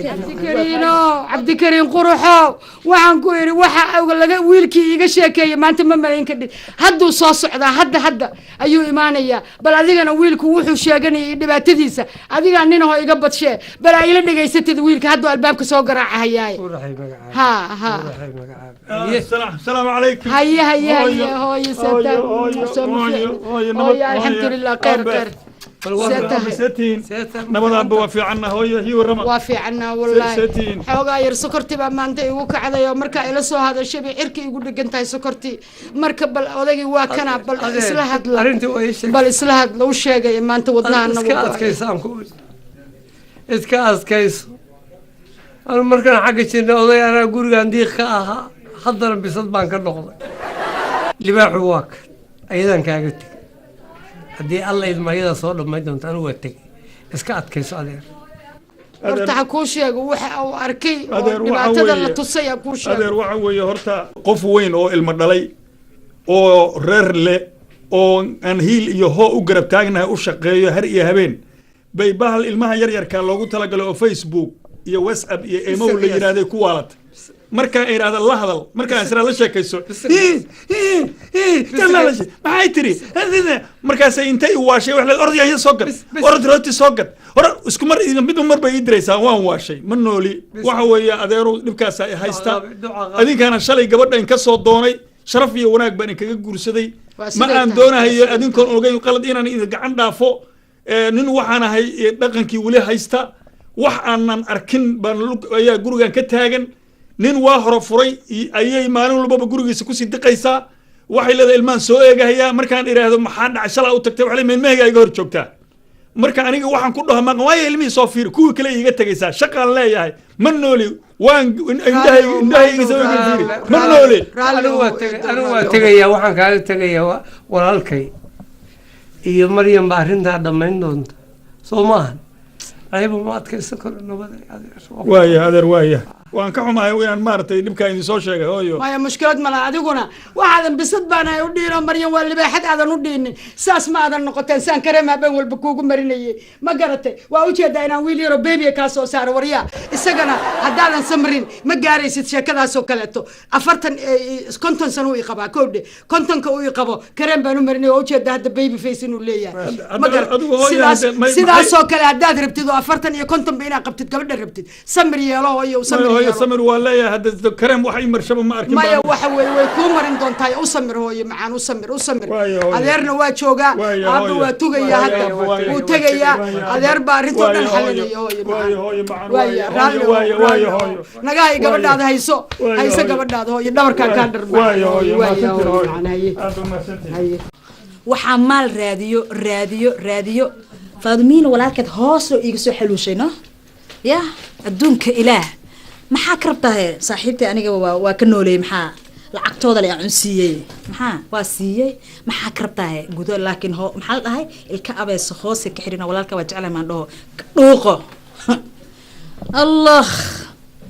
Speaker 13: Cabdikariino, Cabdikariin quruxow, waxaan ku idhi waxa awga laga wiilkii iiga sheekeeyay maanta ma malayn kadhid. Hadduu soo socdaa, hadda hadda ayuu imaanayaa. Bal adigana wiilku wuxuu sheeganayay iyo dhibaatadiisa adigaa ninahoo iga badshee, bal aa ila dhegaysatid. Wiilka hadduu albaabka soo garaacahayaaye. Ha ha.
Speaker 11: السلام عليكم.
Speaker 13: Haye haye haye, hooyo, hooyo, alxamdulilah, khayr khayr.
Speaker 11: Nabadaanba waa fiicanna, hooyo, hii warrama.
Speaker 13: Waa fiicannaa wallaahi. Xoogaa yar sokortii baa maanta igu kacday oo markaa ila soo hadashay bay cirka igu dhegan tahay sokortii. Marka bal odaygii waa kana, bal isla hadla, bal isla hadla, u sheegay maanta wadnahana.
Speaker 12: Iska adkayso, aan ku iska adkayso. Anu markaan xagga jirna oday anaa gurigan diiq ka ahaa, haddana bisad baan ka noqday. Libaaxu waa kan, ayadan kaaga tegay. Haddii Alla idma ayadaa soo dhammayn doonta, anigu waa tegay. Iska adkayso, adeer.
Speaker 13: Horta ha kuu sheego waxa uu arkay oo dhibaatada la tusay, ha kuu sheego.
Speaker 11: Adeer, waxa weeye horta qof weyn oo ilmo dhalay oo reer leh oo aan hiil iyo hoo u garab taagnahay, u shaqeeyo har iyo habeen, bay bahal ilmaha yaryarka loogu talagalay oo Facebook iyo WhatsApp iyo emo la yidhahday ku waalatay. Markaan idhahda la hadal, markaan israa la sheekayso, maxay tiri? Markaasay intay waashay wax leed, orod yaanya soo gad, orod rooti soo gad, hore isku mar midba mar bay ii diraysaa. Waan waashay, ma nooli. Waxa weeye adeeru, dhibkaasa i haysta. Adinkaana shalay gabadha in ka soo doonay, sharaf iyo wanaag baan inkaga guursaday. Ma aan doonahayo adinkoon ogeyn qalad inaan idin gacan dhaafo. Nin waxaan ahay dhaqankii weli haysta. Wax aanan arkin baan ayaa gurigan ka taagan. Nin waa hore furay ayay maalin walbaba gurigiisa kusii diqaysaa. Waxay leedahay ilmaan soo eegahayaa. Markaan idhaahdo maxaa dhacay shalaa u tagtay, waxay ilmahayga iga hor joogtaa. Marka aniga waxaan ku dhaho maqan waayo, ilmihii soo fiiri, kuwii kale iiga tegaysaa. Shaqaan leeyahay, ma nooli. Waan indhahayga indhahayga soo fiiri, ma nooli.
Speaker 12: Anigu waa tegayaa, waxaan kaaga tegayaa walaalkay iyo Maryam baa arrintaa dhammayn doonta, soo maahan? Ceeba ma adkaysan karo. Nabada, adeer.
Speaker 11: Waaya adeer, waaya. Waan ka xumahay inaan maaragtay dhibkaa idin soo sheegay, hooyo.
Speaker 13: Maya, mushkilad mala. Adiguna waxaadan bisad baanahay u dhiino, Maryan waa libaaxad aadan u dhiinin, saas ma aadan noqoteen. Saan kareem habeen walba kuugu marinayay, ma garatay? Waa ujeedaa inaan wiil yaroo bebiya kaa soo saaro. Waryaa, isagana haddaadan samrin ma gaaraysid sheekadaasoo kaleeto. 40, 50 sano u i qabaa kowdhe, 50-ka u i qabo kareem baan u marinay. Waa ujeedaa hadda baby face inuu leeyahay, ma garat? Sidaasoo kale haddaad rabtid oo 40 iyo 50 ba inaad qabtid gabadha rabtid, samir yeelo hooyo, samir.
Speaker 11: Hooyo, samir waa leeyahay, hadda kareem wax ii marshaba ma arkin.
Speaker 13: Maya, waxa weeye way kuu marin doontaa. U samir hooyo macaan, u samir, u samir. Adeerna waa joogaa, aabba waa tugayaa, hadda wuu tegayaa. Adeer baa arrintoo dhan xalinaya, hooyo macaan. Waaya, raalli nagahay. Gabadhaada hayso, hayso gabadhaada hooyo, dhabarkaan kaa dharmaa. Waaya hooyo macaan, haye haye.
Speaker 6: Waxaa maal raadiyo raadiyo raadiyo Faadumiina walaalkeed hoos loo iiga soo xaluushay. No ya adduunka ilaah, maxaa ka rabtahe saaxiibtay? Aniga waa ka nooleeyey. Maxaa lacagtooda le cunsiiyey? Maxaa waa siiyey? Maxaa ka rabtahe gudo? Laakiin ho, maxaa la dhahay? Ilka abeeso hoose ka xidhina. Walaalka waa jeclay, maan dhaho dhuuqo. Allah,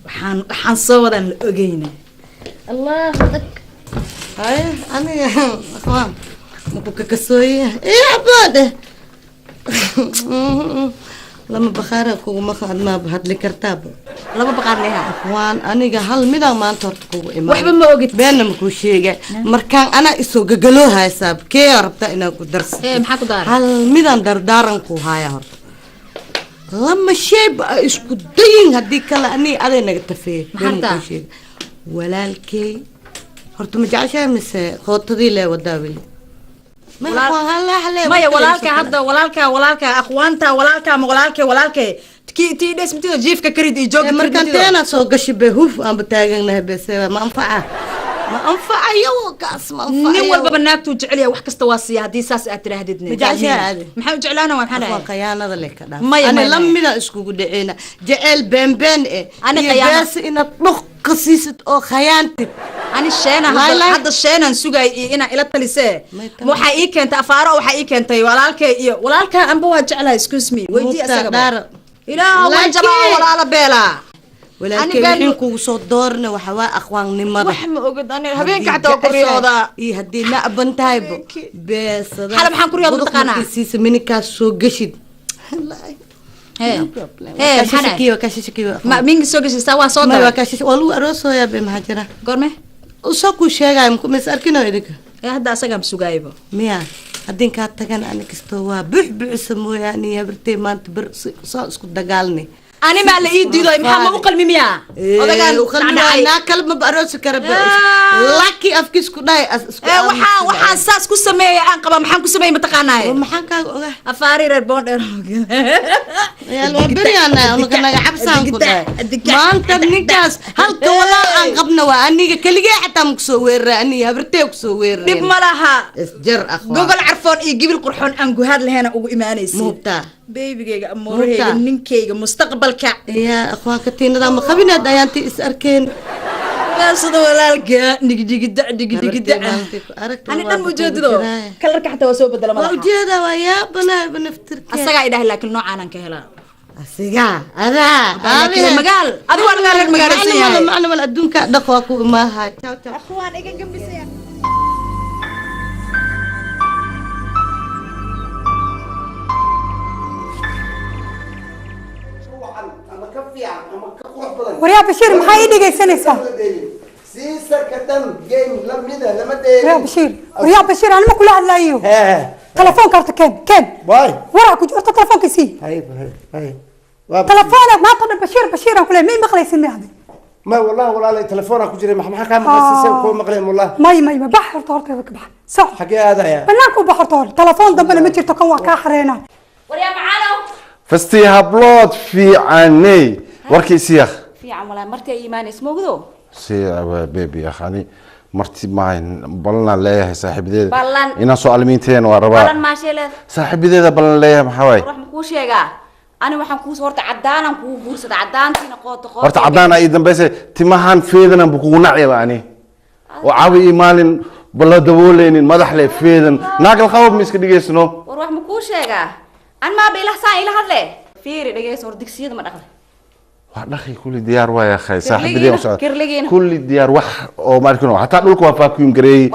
Speaker 6: waxaan soo wadaan la ogeyna.
Speaker 8: Allah adag. Haye, aniga akhwaan maku kakasooye ee abaade lama bakhaara kuguma maaba hadli kartaaba.
Speaker 6: Laba baqaar leha.
Speaker 8: Akhwaan, aniga hal midaan maanta horta kugu imaan.
Speaker 6: Waxba ma ogid.
Speaker 8: Beenna makuu sheega. Markaan anaa isoo gagaloo haysaab kee rabtaa inaan ku darsa?
Speaker 6: Maxaa ku daaray?
Speaker 8: Hal midaan dardaaran ku haya horta. Lama shayba a isku dayin, haddii kale aniga aday naga tafeeye.
Speaker 6: Maxaa
Speaker 8: Been makuu sheega walaalkey. Horta ma jeceshahay mise qootadii lee wadaa weli?
Speaker 6: Maya, walaalka hadda, walaalka, walaalka aqwaanta, walaalka ma walaalke, walaalke ki tii dhes mitido jiifka karid iyo jooga.
Speaker 8: Markaan teena soo gashi be huf aanba taaganahay bese. Ma anfaca, ma anfacayo kaas, ma anfacayo.
Speaker 6: Nin walbaba naagtuu jecel yahay wax kasta waa siiya. Haddii saas aad tidhaahdid
Speaker 8: Ma jeceshahay adi?
Speaker 6: Maxaa u jeclaana? Waa maxaa
Speaker 8: Waa
Speaker 6: dhahay?
Speaker 8: Khiyaanada leh ka dhaaf.
Speaker 6: Maya,
Speaker 8: Ani
Speaker 6: maya,
Speaker 8: la
Speaker 6: maya.
Speaker 8: mida iskugu dhaceena jecel beenbeen eh
Speaker 6: Ani
Speaker 8: iyo
Speaker 6: khiyaano-
Speaker 8: beesa inaad dhuq siisid oo khayaantid.
Speaker 6: Ani sheena hadda, hadda sheenan sugay iyo inaa ila talisee. Waxaa ii keentay afaaro, waxaa ii keentay walaalkay iyo walaalkaa anba waa jeclahay. Excuse me, weydii
Speaker 8: Mugta
Speaker 6: asagaba.
Speaker 8: Dhaar.
Speaker 6: Ilaah, waan jabaa oo
Speaker 8: Laakiin-
Speaker 6: walaala beelaa.
Speaker 8: Walaalkay wixii kugu soo doorna waxa waa aqwaannimada.
Speaker 6: Wax ma ogid aniga, habeenka xataa waa ku riyoodaa.
Speaker 8: Iyo haddii nacban tahaybo beesada.
Speaker 6: Xale maxaan ku riyooda mataqaanaa?
Speaker 8: Siisa minikaas soo geshid.
Speaker 6: Hee hee, maxaa ma minka soo geshaysaa? Waa soo
Speaker 8: daray.
Speaker 6: Daray.
Speaker 8: Waa lagu aroosoyaa be, maxaa jira?
Speaker 6: Goorme?
Speaker 8: Usoo kuu sheegaayo mis arkino idinka.
Speaker 6: Ee hadda asagaan sugaaybo.
Speaker 8: Miya haddin kaa tagan ani kastoo waa buux buuxisa mooyaane iyo habartay maanta bar soo isku dagaalnay.
Speaker 6: Ani maa la ii diidoy? Maxaa ma u qalmi miyaa odagaan?
Speaker 8: Dhacdhacay naa kale maba aroosi kara, laki afkiis ku dhahay as isku.
Speaker 6: Waxaan waxaan saas ku sameeyay aan qaba, maxaan ku sameeyay mataqaanaaye?
Speaker 8: Maxaan kaaga ogaa?
Speaker 6: Afaari reer boondheer.
Speaker 8: Waa beryaana unuga naga cabsaan ku dhahay maanta ninkaas halka walaal aan qabna waa aniga keligee, xataa ma kusoo weerara, aniga habartee kusoo weerara.
Speaker 6: Dhib ma laha.
Speaker 8: Isjar akhwaa.
Speaker 6: Gogol carfoon iyo gibil qurxoon aan guhaad laheena ugu imaanaysa.
Speaker 8: Muubtaa.
Speaker 6: Beybigayga, amoorahayga, ninkayga mustaqbalka.
Speaker 8: Yaa akhwaanka tiinadaa ma qabinaad ayaanti is arkeen.
Speaker 6: Sida walaalka dhigdhigida dhigdhigida ani dhan ujeedido kalarka xataa waa soo bedela.
Speaker 8: Waa ujeedaa, waa yaabanaaba naftirkeeda.
Speaker 6: Asagaa idhahay, laakiin noocaanan ka helaa.
Speaker 8: Asigaa adaa.
Speaker 6: Magaal adigu waa lagaa reer magaalsan yahay.
Speaker 8: Macna mal adduunka dhaq waa ku imaahay.
Speaker 6: Akhwaan iga gambisaya.
Speaker 14: Waryaa Bashiir, maxaa ii dhegaysanaysaa? Waryaa Bashiir, waryaa Bashiir, anima kula hadlaayo. Telefoonka horta keen, keen waraa ku horta telefoonka sii. Telefoona maanta dhan Bashiir Bashiir aan kuleeyahay, ma ii maqlaysin miya?
Speaker 15: Ma wallahi walaalay telefoonaa ku jiray, maxaa kaa maqlaysiisay kuu maqleen wallahi.
Speaker 14: May may may, bax horta, horteeda ka bax, soc.
Speaker 15: Xagee aadaya?
Speaker 14: Banaanka u bax horta hore, telefoon dambena ma jirto, kan waa kaa xareynaa.
Speaker 9: Waryaa macaalow.
Speaker 16: Fastii hablood fiicaney warkii siyakh.
Speaker 9: Fiican walaa, marti ay imaanays moogdo.
Speaker 16: Si baby akh, ani marti maahan, ballanaan leeyahay saaxiibadeeda.
Speaker 9: Ballan.
Speaker 16: Inaan soo almiinteena waa rabaa.
Speaker 9: Ballan maashee leed.
Speaker 16: Saaxiibadeeda ballan leeyahay, maxaa waaye?
Speaker 9: Wax ma kuu sheegaa? Ani waxaan kuu horta caddaanaan kugu guursada, caddaantiina qoota qoota.
Speaker 16: Horta caddaan ii dambayse, timahan feedanan buu kugu nacayba ani oo caawi ii maalin bala dabooleynin madax le feedan naagal qabab ma iska dhigaysno.
Speaker 9: War wax ma kuu sheegaa? An maaba ila saan ila hadle, fiiri, dhegeyso hor, digsiyada ma dhaqda?
Speaker 16: Waa dhaqi, kulli diyaar waaya khay saaxiibadeen u socda.
Speaker 9: Kirligiina?
Speaker 16: Kulli diyaar, wax oo ma arkino, hataa dhulka waa vacuum gareeyey.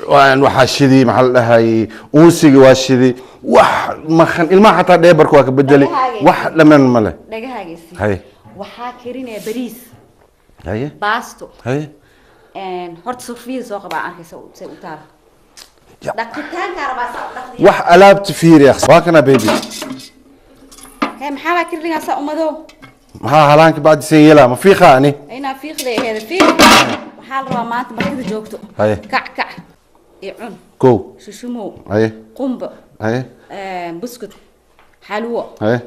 Speaker 16: Waan waxaa shidi, maxaa la dhahay, uunsiga waa shidi, wax maqan ilmaha xataa dheebarka waa ka bedeli, wax dhammaan male.
Speaker 9: Dhagahaagaysi.
Speaker 16: Haye.
Speaker 9: Waxaa karinaya bariis.
Speaker 16: Haye.
Speaker 9: Baasto.
Speaker 16: Haye.
Speaker 9: Horta sufriyada soo qabaa, arkaysa say u taala, dhaqitaankaa rabaa saa u dhaqdiya.
Speaker 16: Wax alaabta fiiri akh, waa kana baby.
Speaker 9: Hee, maxaa baa kirligaa saa umadow?
Speaker 16: Maxaa halaanka bacdi sen yeelaa ma fiiqa ani?
Speaker 9: Inaa fiiqday aheeda, fiiq. Waxaa la rabaa maanta martida joogto.
Speaker 16: Haye.
Speaker 9: Kac kac iyo cun.
Speaker 16: Kow.
Speaker 9: Shushumow.
Speaker 16: Haye.
Speaker 9: Qumba.
Speaker 16: Haye.
Speaker 9: Buskud, xalwo.
Speaker 16: Haye.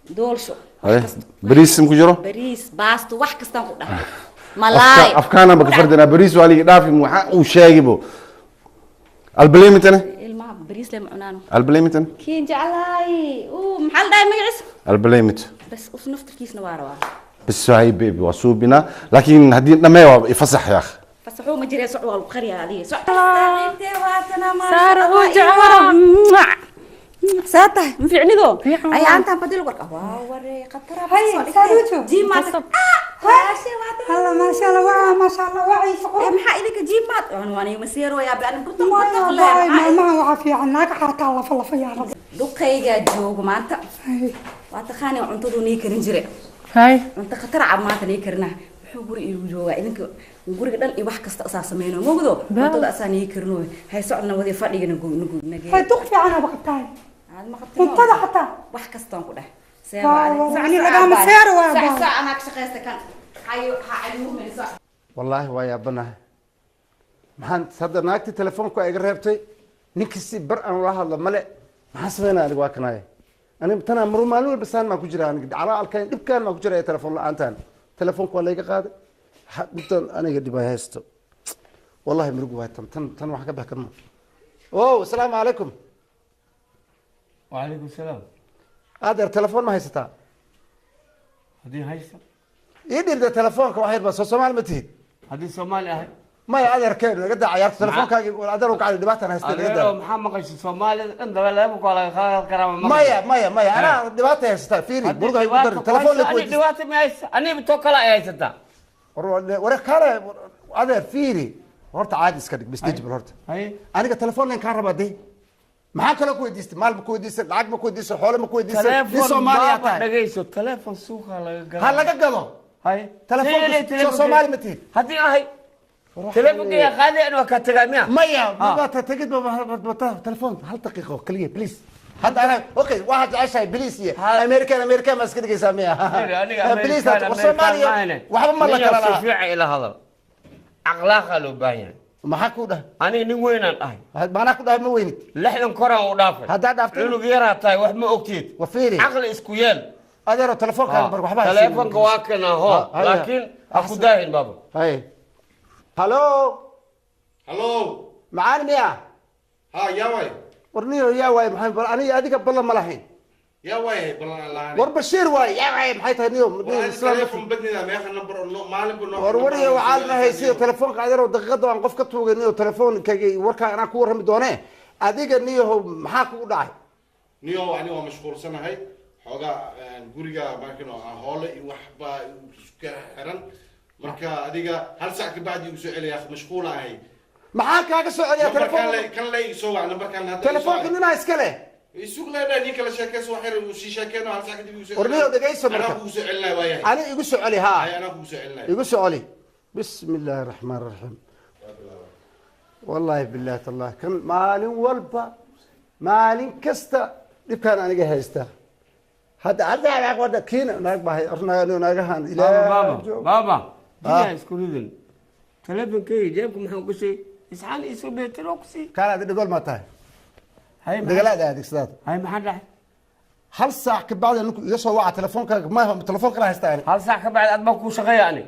Speaker 9: Doolsho.
Speaker 16: Haye, bariis ku jiro.
Speaker 9: Bariis, baasto, wax kastaan ku dhahay, malaay.
Speaker 16: Afkaana baka fardina bariis waa liga dhaafi, waxa uu sheegibo albaleemitane.
Speaker 9: Ilmaha bariis lema cunaano.
Speaker 16: Albaleemitan.
Speaker 9: Kiin jeclaay uu, maxaa la dhahay magaciisa?
Speaker 16: Albaleemit.
Speaker 9: Bas us naftarkiisna waa rabaa.
Speaker 16: بس هاي بيبي وسوبنا، لكن هدي لما يفسح يا اخي.
Speaker 9: Fasaxuu ma jiree, soc, waa lagu qariyaa adiga, soc.
Speaker 3: Saara uu jeclaa.
Speaker 9: Saa tahay ma fiicnido ayaantaan badil warka waa waree khatara.
Speaker 14: Saaruujo.
Speaker 9: Jiimaad.
Speaker 14: Alla maasha Allah, waa maasha Allah, waa ciise qurux.
Speaker 9: Maxaa idinka jiimaad cunwaaniyo masiirooyaa baan burta.
Speaker 14: Wallahi maalmahan waxaa fiican naaga xataa lafa lafa yaa rab.
Speaker 9: Dhuqaygaa joogo maanta, waa taqaani cuntadu nii karin jire. Cunto khatar cab maanta nii karina. Muxuu guri iigu joogaa idinka? Guriga dhan iyo wax kasta asaa sameyno mogdo, cuntada asaa nii karino. Hay socdna wadi fadhigana nagee.
Speaker 14: Hay, duq fiican aba qabtaay cuntada xataa.
Speaker 9: Wax kastaan ku dheh.
Speaker 14: Yani lagama seero waa
Speaker 9: sac sac anaa ka shaqaysta kan hayo ha cayuumaysa.
Speaker 15: Wallaahi waa yaabanahay, maxaan hadda naagtii telefoonku iga reebtay, ninkii si bar aan ula hadlo male, maxaan sameynaa aniga? Waa kanaaye aniga tanaa maru maalin walba saan maan ku jira aniga calaa alkaan dhibkaan maan ku jiraya telefoon la-aantaan, telefoonku waa layga qaaday. Intan aniga dhib ay haysto wallahi, murugu waa tan tan tan wax ka bax karma. O asalaamu calaykum.
Speaker 12: وعليكم السلام.
Speaker 15: Adeer, telefoon ma haysataa?
Speaker 12: Haddii haysto.
Speaker 15: Ii dhirda telefoonka wax yar ba, soo Soomaali ma tihid?
Speaker 12: Haddii Soomaali ahay.
Speaker 15: Maya adeerkeen naga daa cayaarta telefoonkaagii adeer u kacay dhibaatan haysta naga daa.
Speaker 17: Adeero, maxaa maqashay? Soomaalida dhan telefonka waa laga qaadan karaa, ma maqashay?
Speaker 15: Maya maya maya, anaa dhibaata haysataa. Fiiri, muruga hay ku darin telefoon la ku weydiis.
Speaker 17: Dhibaata ma haysa, aniga too kale ay haysataa.
Speaker 15: War kale adeer, fiiri horta, caadi iska dhig, bisdejibal horta. Aniga telefoon leen kaa rabaa dee. Maxaa kaloo ku weydiistay? Maal ma ku weydiistay? Lacag ma ku weydiistay? Xoolo ma ku weydiistay? Nin Soomaaliya tahay.
Speaker 17: Dhagayso, telefoon suuqa laga gado.
Speaker 15: Ha laga gado. Telefoon soo Soomaali ma tihid?
Speaker 17: Haddii ahay, telefonkayga qaadi, waa ka tagaa miya?
Speaker 15: Maya, ma tagid telefoon hal daqiiqo kaliya, please. Hadda ana okay, waxaad jeceshahay please iyo American American ma iska dhigaysaa miya? Please, war Soomaaliya waxba ma la kala laha.
Speaker 17: Si fiican ila hadal, aqlaaqa loo baahan yahay.
Speaker 15: Maxaa ku dhahay?
Speaker 17: Aniga nin weynaan ahay.
Speaker 15: Maanaa ku dhahay ma weynid?
Speaker 17: 60 koraan u dhaafay.
Speaker 15: Haddaa dhaaftay,
Speaker 17: cunug yaraa tahay, wax ma ogtid.
Speaker 15: Wa fiiri,
Speaker 17: caqli isku yeel.
Speaker 15: Adeero, telefoonkaan bar waxba.
Speaker 17: Telefoonka waa kana ho, laakiin ha ku daahin baaba.
Speaker 15: Hay, halo.
Speaker 18: Halo.
Speaker 15: Macaan miya?
Speaker 18: Ha, yaa waay.
Speaker 15: War niyo, yaa waay maxay? Bal aniga adiga ballan ma lahayn.
Speaker 18: Yaa waay, ballan aan lahayn.
Speaker 15: War Bashiir waay, yaa waay maxay tahay niyo?
Speaker 18: Telefoon badnida meeqa number oo maalin buu noo.
Speaker 15: War wariyo, waxaad ma haysiyo telefoonka adeero, daqiiqada aan qof ka tuugay niyo telefoonkayga. Warkaa anaa ku warrami doonee, adiga niyahow maxaa kugu dhacay?
Speaker 18: Niyo, ani waa mashquulsanahay xoogaa guriga, markan oo aan hoole iyo waxba iska xiran. Marka adiga hal sac ka bacdi igu soo celiya, mashquul ahay.
Speaker 15: Maxaa kaaga soo celiya telefoon?
Speaker 18: Kan la soo wac numberkan hadda.
Speaker 15: Telefoonka ninaa iska leh.
Speaker 18: Isug leedahay, nin kala sheekayso, wax yar uu sii sheekeyno, hal sac kadib igu soo.
Speaker 15: War niyow, dhegayso marka.
Speaker 18: Anaa kugu soo celinaya waayahay.
Speaker 15: Ani igu soo celi haa.
Speaker 18: Hay, anaa kugu soo celinaya.
Speaker 15: Igu soo celi. Bismi illaahi raxmaan raxiim. Wallaahi bilaahi tallah, kan maalin walba, maalin kasta dhibkaan aniga haysta. Hadda hadda kiina naag bahay naagahan.
Speaker 17: Baaba, baaba, biyaha isku ridin. Telefonkayga jeebka maxaa gashay? Isxaan isu beetiro ku sii.
Speaker 15: Kaala dhigool ma tahay? Dhagalaad adeegsadaad.
Speaker 17: Hay, maxaa dhacay?
Speaker 15: Hal saac ka bacdi ninku iga soo waca telefoonkaaga, ma telefoon kala haystaa ani.
Speaker 17: Hal saac ka bacdi ad baan kuu shaqeeya ani.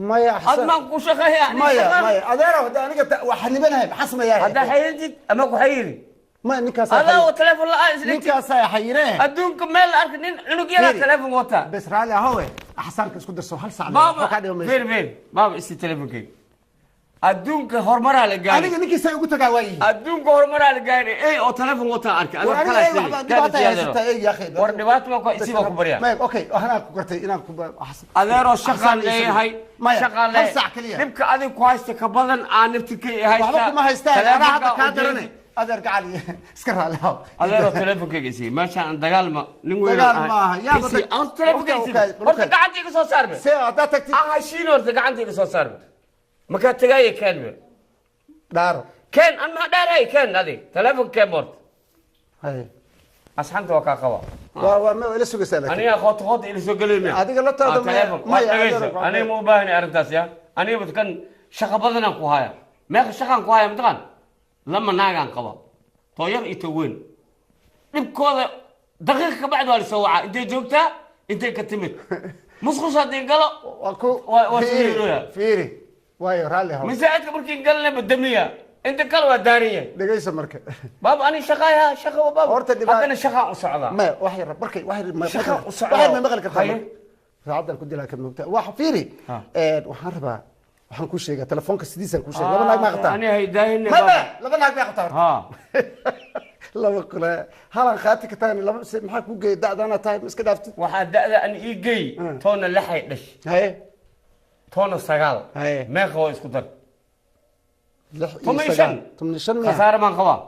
Speaker 15: Maya.
Speaker 17: Ad baan kuu shaqeeya ani.
Speaker 15: Maya maya adeero, hadda aniga waa xanibanahay, maxaa sameeyaa?
Speaker 17: Haddaa xayirtid ama ku xayiri.
Speaker 15: Ma ninkaas
Speaker 17: adaa oo telefoon la-aan isla.
Speaker 15: Ninkaasaa xayiree.
Speaker 17: Adduunka meel la arka nin cunug yaraa telefoon wata.
Speaker 15: Bes raalli ahowe, axsaanka isku darso hal saac.
Speaker 17: Baaba, fiir fiir baaba, isi telefonkayga. Adduunka horumaraa la gaaray.
Speaker 15: Aniga ninkiisa ugu tagaa waayi.
Speaker 17: Adduunka horumaraa la gaaray, ey oo telefoon wataa arkay.
Speaker 15: War aniga ey waxba dhibaato haysataa ey, yaa akhi.
Speaker 17: War dhibaato ma ku isiba ku baryaa.
Speaker 15: Maya, okay, waxaan ku gartay inaan ku
Speaker 17: adeeroo shaqaan leeyahay.
Speaker 15: Maya,
Speaker 17: shaqaan
Speaker 15: hal saac kaliya.
Speaker 17: Dhibka adiga ku haysta ka badan aan naftirkay haysta.
Speaker 15: Waxba kuma haystaan, anaa hadda kaa daranay. Adeer gacali, iska raalli ahow.
Speaker 17: Adeeroo, telefonkayga isii, meeshaan aan dagaal ma nin weyn.
Speaker 15: Dagaal maaha, yaa
Speaker 17: horta telefonkayga isii, horta gacanta iga soo saarbe.
Speaker 15: See haddaa tagtid
Speaker 17: ah hashiin, horta gacanta iga soo saarbe. Markaa tagaaya keen be.
Speaker 15: Dhaaro.
Speaker 17: Keen, an maa dhaarahay, keen adig telefoon keen horta.
Speaker 15: Hay,
Speaker 17: asxaanta waa kaa qaba.
Speaker 15: Waa ma ila sugaysaa laakiin.
Speaker 17: Aniga qoota qoota ila soo gelay miya?
Speaker 15: Adiga la taada
Speaker 17: maya. Aniga ma u baahani arrintaas ya. Aniga kan shaqa badanaan ku haya. Meeqa shaqaan ku haya mataqaan? Lama naagaan qaba, too yar iyo too weyn. Dhibkooda daqiiqa ka bacdi waa lasoo wacaa, intay joogtaa, intay ka timid, musqusha haddii galo waa
Speaker 15: fiiri fiiri waayo, raalli ahow.
Speaker 17: Masaajidka markii galna badamiya, inta kale waa daaran yahay.
Speaker 15: Dhegayso marka.
Speaker 17: Baaba, ani shaqaaya shaqa baaba.
Speaker 15: Horta dhibaa
Speaker 17: haddana shaqaan u socdaa.
Speaker 15: Maya, wax yar markay wax yar ma
Speaker 17: Shaqaan u socdaa.
Speaker 15: Wax yar ma maqli kartaa marka? Saacadan ku dilaa ka moogtaa. Wax fiiri, waxaan rabaa, waxaan kuu sheegaa telefoonka sidiisaan kuu sheegay. Laba naag ma qabtaa?
Speaker 17: Ani haydaahin.
Speaker 15: Maya, laba naag ma qabtaa horta? Laba kule halan qaati ka taagni laba se maxaa kuu geeyay? Da'daana tahay, ma iska dhaaftid?
Speaker 17: Waxaa da'da an ii geey, toona lixay dhash.
Speaker 15: Haye.
Speaker 17: Toona 9.
Speaker 15: Haye.
Speaker 17: Meeqa waa isku dar?
Speaker 15: 6 iyo
Speaker 17: 15.
Speaker 15: 15 miya?
Speaker 17: Khasaare baan qabaa.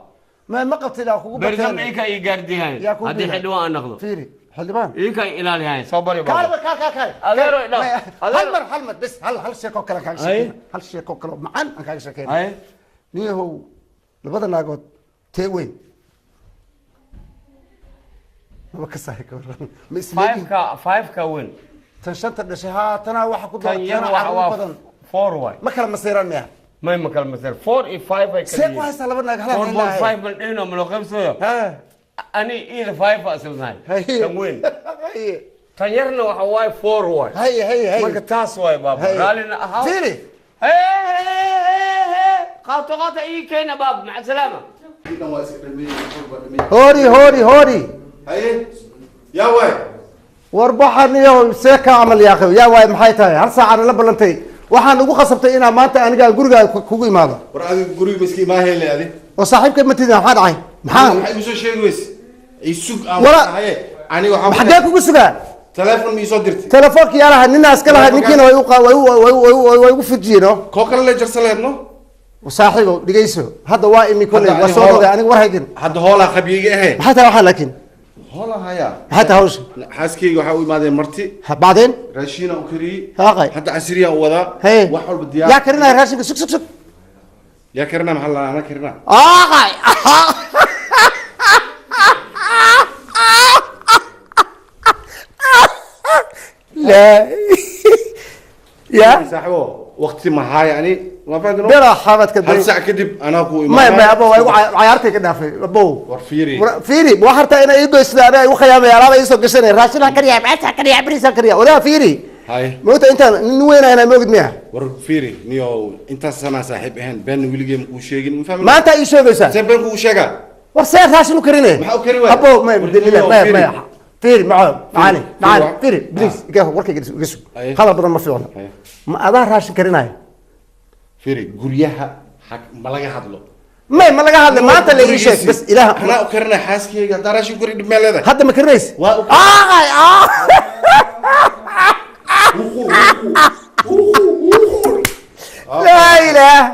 Speaker 15: Ma qabtid aa kugu
Speaker 17: berzam
Speaker 15: bateen.
Speaker 17: Iika ii gaardiyahay
Speaker 15: Yaa kugu
Speaker 17: haddii
Speaker 15: biiray.
Speaker 17: xildhibaan aan noqdo.
Speaker 15: Fiiri, xildhibaan
Speaker 17: iika ii ilaaliyahay, soo bari baaba.
Speaker 15: Kaal kaal kaal kaal.
Speaker 17: Adeero, idhaaf.
Speaker 15: Maya,
Speaker 17: Adeero.
Speaker 15: hal mar, hal mar bes, hal sheeko kale aan kaaga
Speaker 17: Haye.
Speaker 15: sheekeyna. Hal sheeko kale oo macaan aan kaaga sheekeyna.
Speaker 17: Haye.
Speaker 15: Niyahow, labada naagood tee weyn? Maba ka sahi ka waran, ma isleeyihin?
Speaker 17: Five-ka, five-ka weyn.
Speaker 15: Tan shanta dhashay haa, tanaa waxa ku
Speaker 17: tan yar
Speaker 15: tana
Speaker 17: waxa
Speaker 15: carruur
Speaker 17: waa
Speaker 15: badan.
Speaker 17: 4 waay.
Speaker 15: Ma kala masiiraan miya?
Speaker 17: May, ma kala masiir, 4 iyo 5 ay kala
Speaker 15: See ku haystaa laba naag hal
Speaker 17: four
Speaker 15: hal
Speaker 17: point
Speaker 15: ilaahay?
Speaker 17: five mal dhino, ma loo qaybsayo? Ani ida 5 aa islanahay, tan weyn. Tan yarna waxa waaye 4 waay.
Speaker 15: Haye haye haye.
Speaker 17: Marka taas waay baaba.
Speaker 15: Haye.
Speaker 17: Raallina ahaw.
Speaker 15: Fiiri.
Speaker 17: Qaato qaata ii keena baaba, maca salaama.
Speaker 15: Hori hori hori.
Speaker 18: Haye, yaa waay.
Speaker 15: War baxan iyo see ka camal yaa akhi, yaa waay maxay tahay? Hal saacana la ballantay. Waxaan ugu khasabtay inaan maanta aniga gurigaaga kugu imaado.
Speaker 18: War adiga guriga miski imaa hele adi.
Speaker 15: Oo saaxiibka ma tidin, maxaa dhacay? Maxaa
Speaker 18: maxay igu soo sheegi weyse? Isug aan haye aniga waxaan
Speaker 15: xaggee kugu sugaa?
Speaker 18: Telefoon ma isoo dirtay?
Speaker 15: Telefoonka yaa lahaa, ninaa iska lahaa, ninkiina way u way ugu fijiyeen. Oo
Speaker 18: koo kale la jarsan lahayd no.
Speaker 15: Saaxiibow dhegeyso, hadda waa imi koley waa soo noqday aniga war haydin.
Speaker 18: Hadda hoolaa qabyiga ahe.
Speaker 15: Maxay tahay waxaa laakiin?
Speaker 18: Hoolaa hayaa.
Speaker 15: Maxay tahay hawsha?
Speaker 18: Xaaskeyga waxaa u imaadeen marti.
Speaker 15: Bacdeen?
Speaker 18: Raashiina u kariyey.
Speaker 15: Haaqay.
Speaker 18: Hadda casiriyaan u wadaa.
Speaker 15: Haye.
Speaker 18: Wax walba diyaar.
Speaker 15: Yaa karinaya raashinka? Sug sug sug.
Speaker 18: Yaa karinaa? Maxaa la anaa karinaa?
Speaker 15: Haaqay. La ya
Speaker 18: saaxiibo waqti ma haya ani ma fahantin.
Speaker 15: Bela xabadka
Speaker 18: hal saac kadib anaa ku imaanaya.
Speaker 15: Maya maya abo, waa igu cayaartay ka dhaafay abow.
Speaker 18: War fiiri.
Speaker 15: Fiiri, ma waxaa rabtaa inay ii goysida aniga igu khiyaamaya alaaba ii soo gashanaya raashinaan kariyaa, maasaan kariyaa, bariisaan kariyaa. Wadaa fiiri.
Speaker 18: Hay.
Speaker 15: Maogta intaan nin weynayna, ma ogid miya?
Speaker 18: War fiiri niyo, intaas sanaa saaxiib ahayn, been weligee ma kuu sheegin, ma fahmin.
Speaker 15: Maanta ii sheegaysaa?
Speaker 18: See been kugu sheegaa?
Speaker 15: War see raashin u karine?
Speaker 18: Maxaa u kari waaya?
Speaker 15: Abow maya
Speaker 18: War
Speaker 15: maya
Speaker 18: fiiri.
Speaker 15: Maya fiiri, maco macaani macaani
Speaker 18: Fiiri.
Speaker 15: Fiiri please, iga warkayga iga sug, hadal badan ma fiicno. Ma adaa raashin karinaya?
Speaker 18: Fiiri, guryaha ma laga hadlo.
Speaker 15: May ma laga hadlay, maanta la ii sheeg bas ilaah.
Speaker 18: Anaa u karinaya xaaskeyga, haddaa raashin kari dhib mee leedahay?
Speaker 15: Hadda ma karinaysa?
Speaker 18: Waa u
Speaker 15: Aaqay aa. Laa ilaaha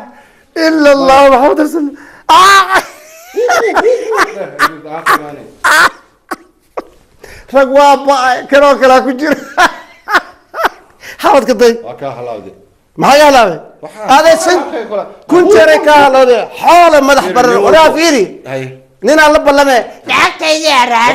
Speaker 15: ila allah maxamad rasuul. Rag waa ba'ay, kanoo kalaa ku jira xabadka day.
Speaker 18: Waa kaa halaawde.
Speaker 15: Maxaa kaa halaabay? Aday sin kun jeeray kaa halowday, xoola madax baran. Waraa fiiri,
Speaker 18: hay
Speaker 15: ninaan la ballame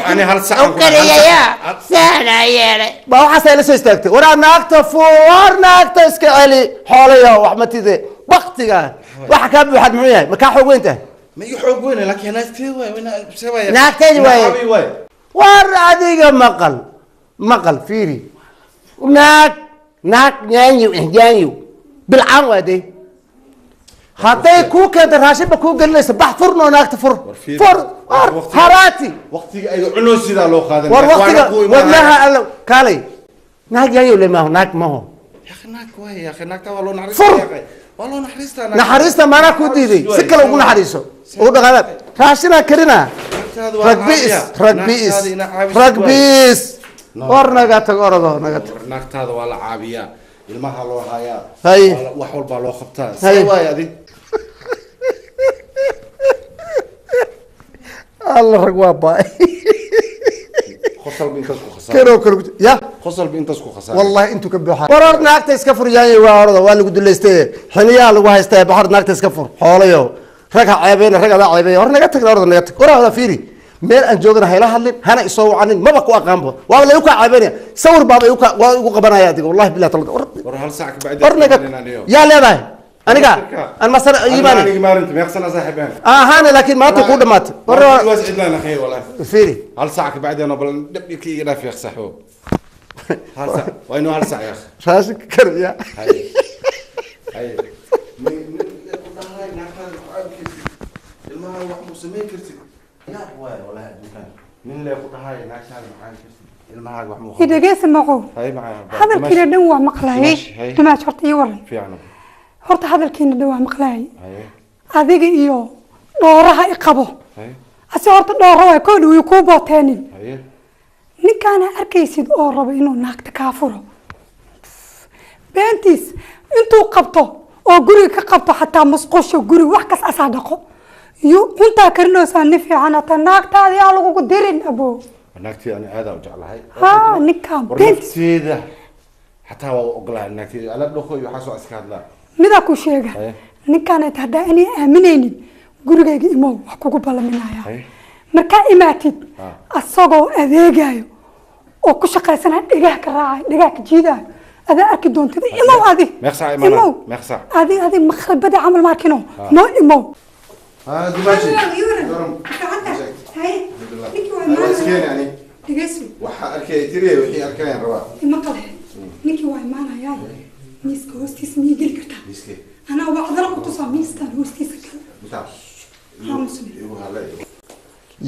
Speaker 18: Ani hal sac
Speaker 15: u kariyaya saanaa yeelay baa waxaas ay la soo istaagtay. Waraa naagta fur, war naagta iska celi, xoolayo wax ma tide baktiga waxa kaa buuxaad muxuu yahay? Ma kaa xoog weyn tahay?
Speaker 18: Ma iga xoog weyne, laakiin naagteedi waay, see waay.
Speaker 15: Naagteedi waaye.
Speaker 18: Nacaabi waay.
Speaker 15: War adiga maqal maqal, fiiri, naag naag nyaanyo nyaanyo bilcaan waa dee, hadday kuu keento raashinba kuu gelinaysa, bax furnoo naagta fur fur war haraati.
Speaker 18: Waqtiga ay cuno sidaa loo qaadan.
Speaker 15: War waqtiga wadnaha alla kaalay, naag yaanyo le maaho, naag maho.
Speaker 18: Naag waay ya akhi, naagta waa loo naxariista.
Speaker 15: Fur.
Speaker 18: Ya akhi, waa loo naxariistaa.
Speaker 15: Naxariista maanaa kuu diiday, si kale ugu naxariiso ugu dhaqaalaad raashinaa karinaa. Ragbiis ragbiis ragbiis, war naga tag, orado naga tag.
Speaker 18: Naagtaada waa la caabiyaa, ilmaha loo hayaa.
Speaker 15: Hay.
Speaker 18: Wax walbaa loo qabtaa.
Speaker 15: Hay.
Speaker 18: See waay adi?
Speaker 15: Alla rag waa baay.
Speaker 18: Qosalba intaas ku khasaar.
Speaker 15: Kanoo kale ya.
Speaker 18: Qosalba intaas ku khasaar.
Speaker 15: Wallahi intuu ka buuxa. War hor naagta iska fur yaanyay, waa orada waa lagu duleystay, xiniyaa lagu haystaa, baxor naagta iska fur, xoolayo rag ha ceebeyna, rag adaa ceebeeya. Hor naga tag, orada naga tag. War orada fiiri, meel aan joogana hayla hadlin, hana isoo wacanin, maba ku aqaanbo, waaba la igu kaa ceebeynaya, sawir baaba igu kaa waa igu qabanaya adiga, wallahi billahi taala. War
Speaker 18: war hal saac ka bacdi
Speaker 15: war naga yaa leedahay aniga aan masar iimaani.
Speaker 18: Aniga maalinta meeqsan saaxiibeen
Speaker 15: ahaana, laakiin maanta kuu dhamaatay. War
Speaker 18: waa cidlaan akhay wallahi.
Speaker 15: Fiiri,
Speaker 18: hal saac ka bacdi ana bal dhabki iga dhaaf ya saaxibo, hal saac waa inuu hal saac ya akhi.
Speaker 15: Raashinka kariya.
Speaker 18: Hay hay, ilmaha wax muu samayn kartid, yaab waay wallahi adduunkan nin lee ku dhahay naagtaada macaan kartid, ilmahaaga wax muu
Speaker 14: Idhegeysa maqow.
Speaker 18: Hay macaan.
Speaker 14: Hadalkiina dhan waa maqlayay.
Speaker 18: Hay.
Speaker 14: Dumaash, horta ii waran.
Speaker 18: Fiican.
Speaker 14: Horta hadalkiina dhan waa maqlayay.
Speaker 18: Hay.
Speaker 14: Adiga iyo dhooraha i qabo.
Speaker 18: Hay.
Speaker 14: Ase horta dhoora waay koo dhow kuu booteenin.
Speaker 18: Hay.
Speaker 14: Ninkaana arkaysid oo rabo inuu naagta kaa furo, beentiis intuu qabto oo guriga ka qabto, xataa musqusho guriga wax kas asaa dhaqo iyo cuntaa karinaysaa, nin fiican hataa naagtaada yaa lagugu dirin abo.
Speaker 18: Naagtii ani aad u jeclahay.
Speaker 14: Haa, ninkaan
Speaker 18: war
Speaker 14: beentiis
Speaker 18: nafteeda xataa waa u ogolahay naagteeda alaab dhaqo iyo waxaasoo iska hadlaa.
Speaker 14: Midaa ku sheega.
Speaker 18: Haye.
Speaker 14: Ninkaan ay haddaa inay aaminaynin, gurigayga imow, wax kugu ballaminaya.
Speaker 18: Haye.
Speaker 14: Markaa imaatid asagoo adeegayo oo ku shaqaysanaya, dhegaha ka raacayo, dhegaha ka jiidayo adaa arki doontid. Imow adi.
Speaker 18: Meeq saac imaanaa?
Speaker 14: Imow.
Speaker 18: Meeq saac?
Speaker 14: Adi adi maqribada camal maarkino noo imow.
Speaker 18: ها دماجي.
Speaker 14: Dhegeyso.
Speaker 18: Waxa arkay tiri wixii arkayaan rabaa.
Speaker 14: Maqal, ninkii waa imaanayaa, miiska hoostiisa miyay geli kartaa?
Speaker 18: Miiskee?
Speaker 14: Anaa wacdala ku tusaa, miiskan hoostiisa kale.
Speaker 18: Intaa.
Speaker 14: Aamusne.
Speaker 18: Igu halay.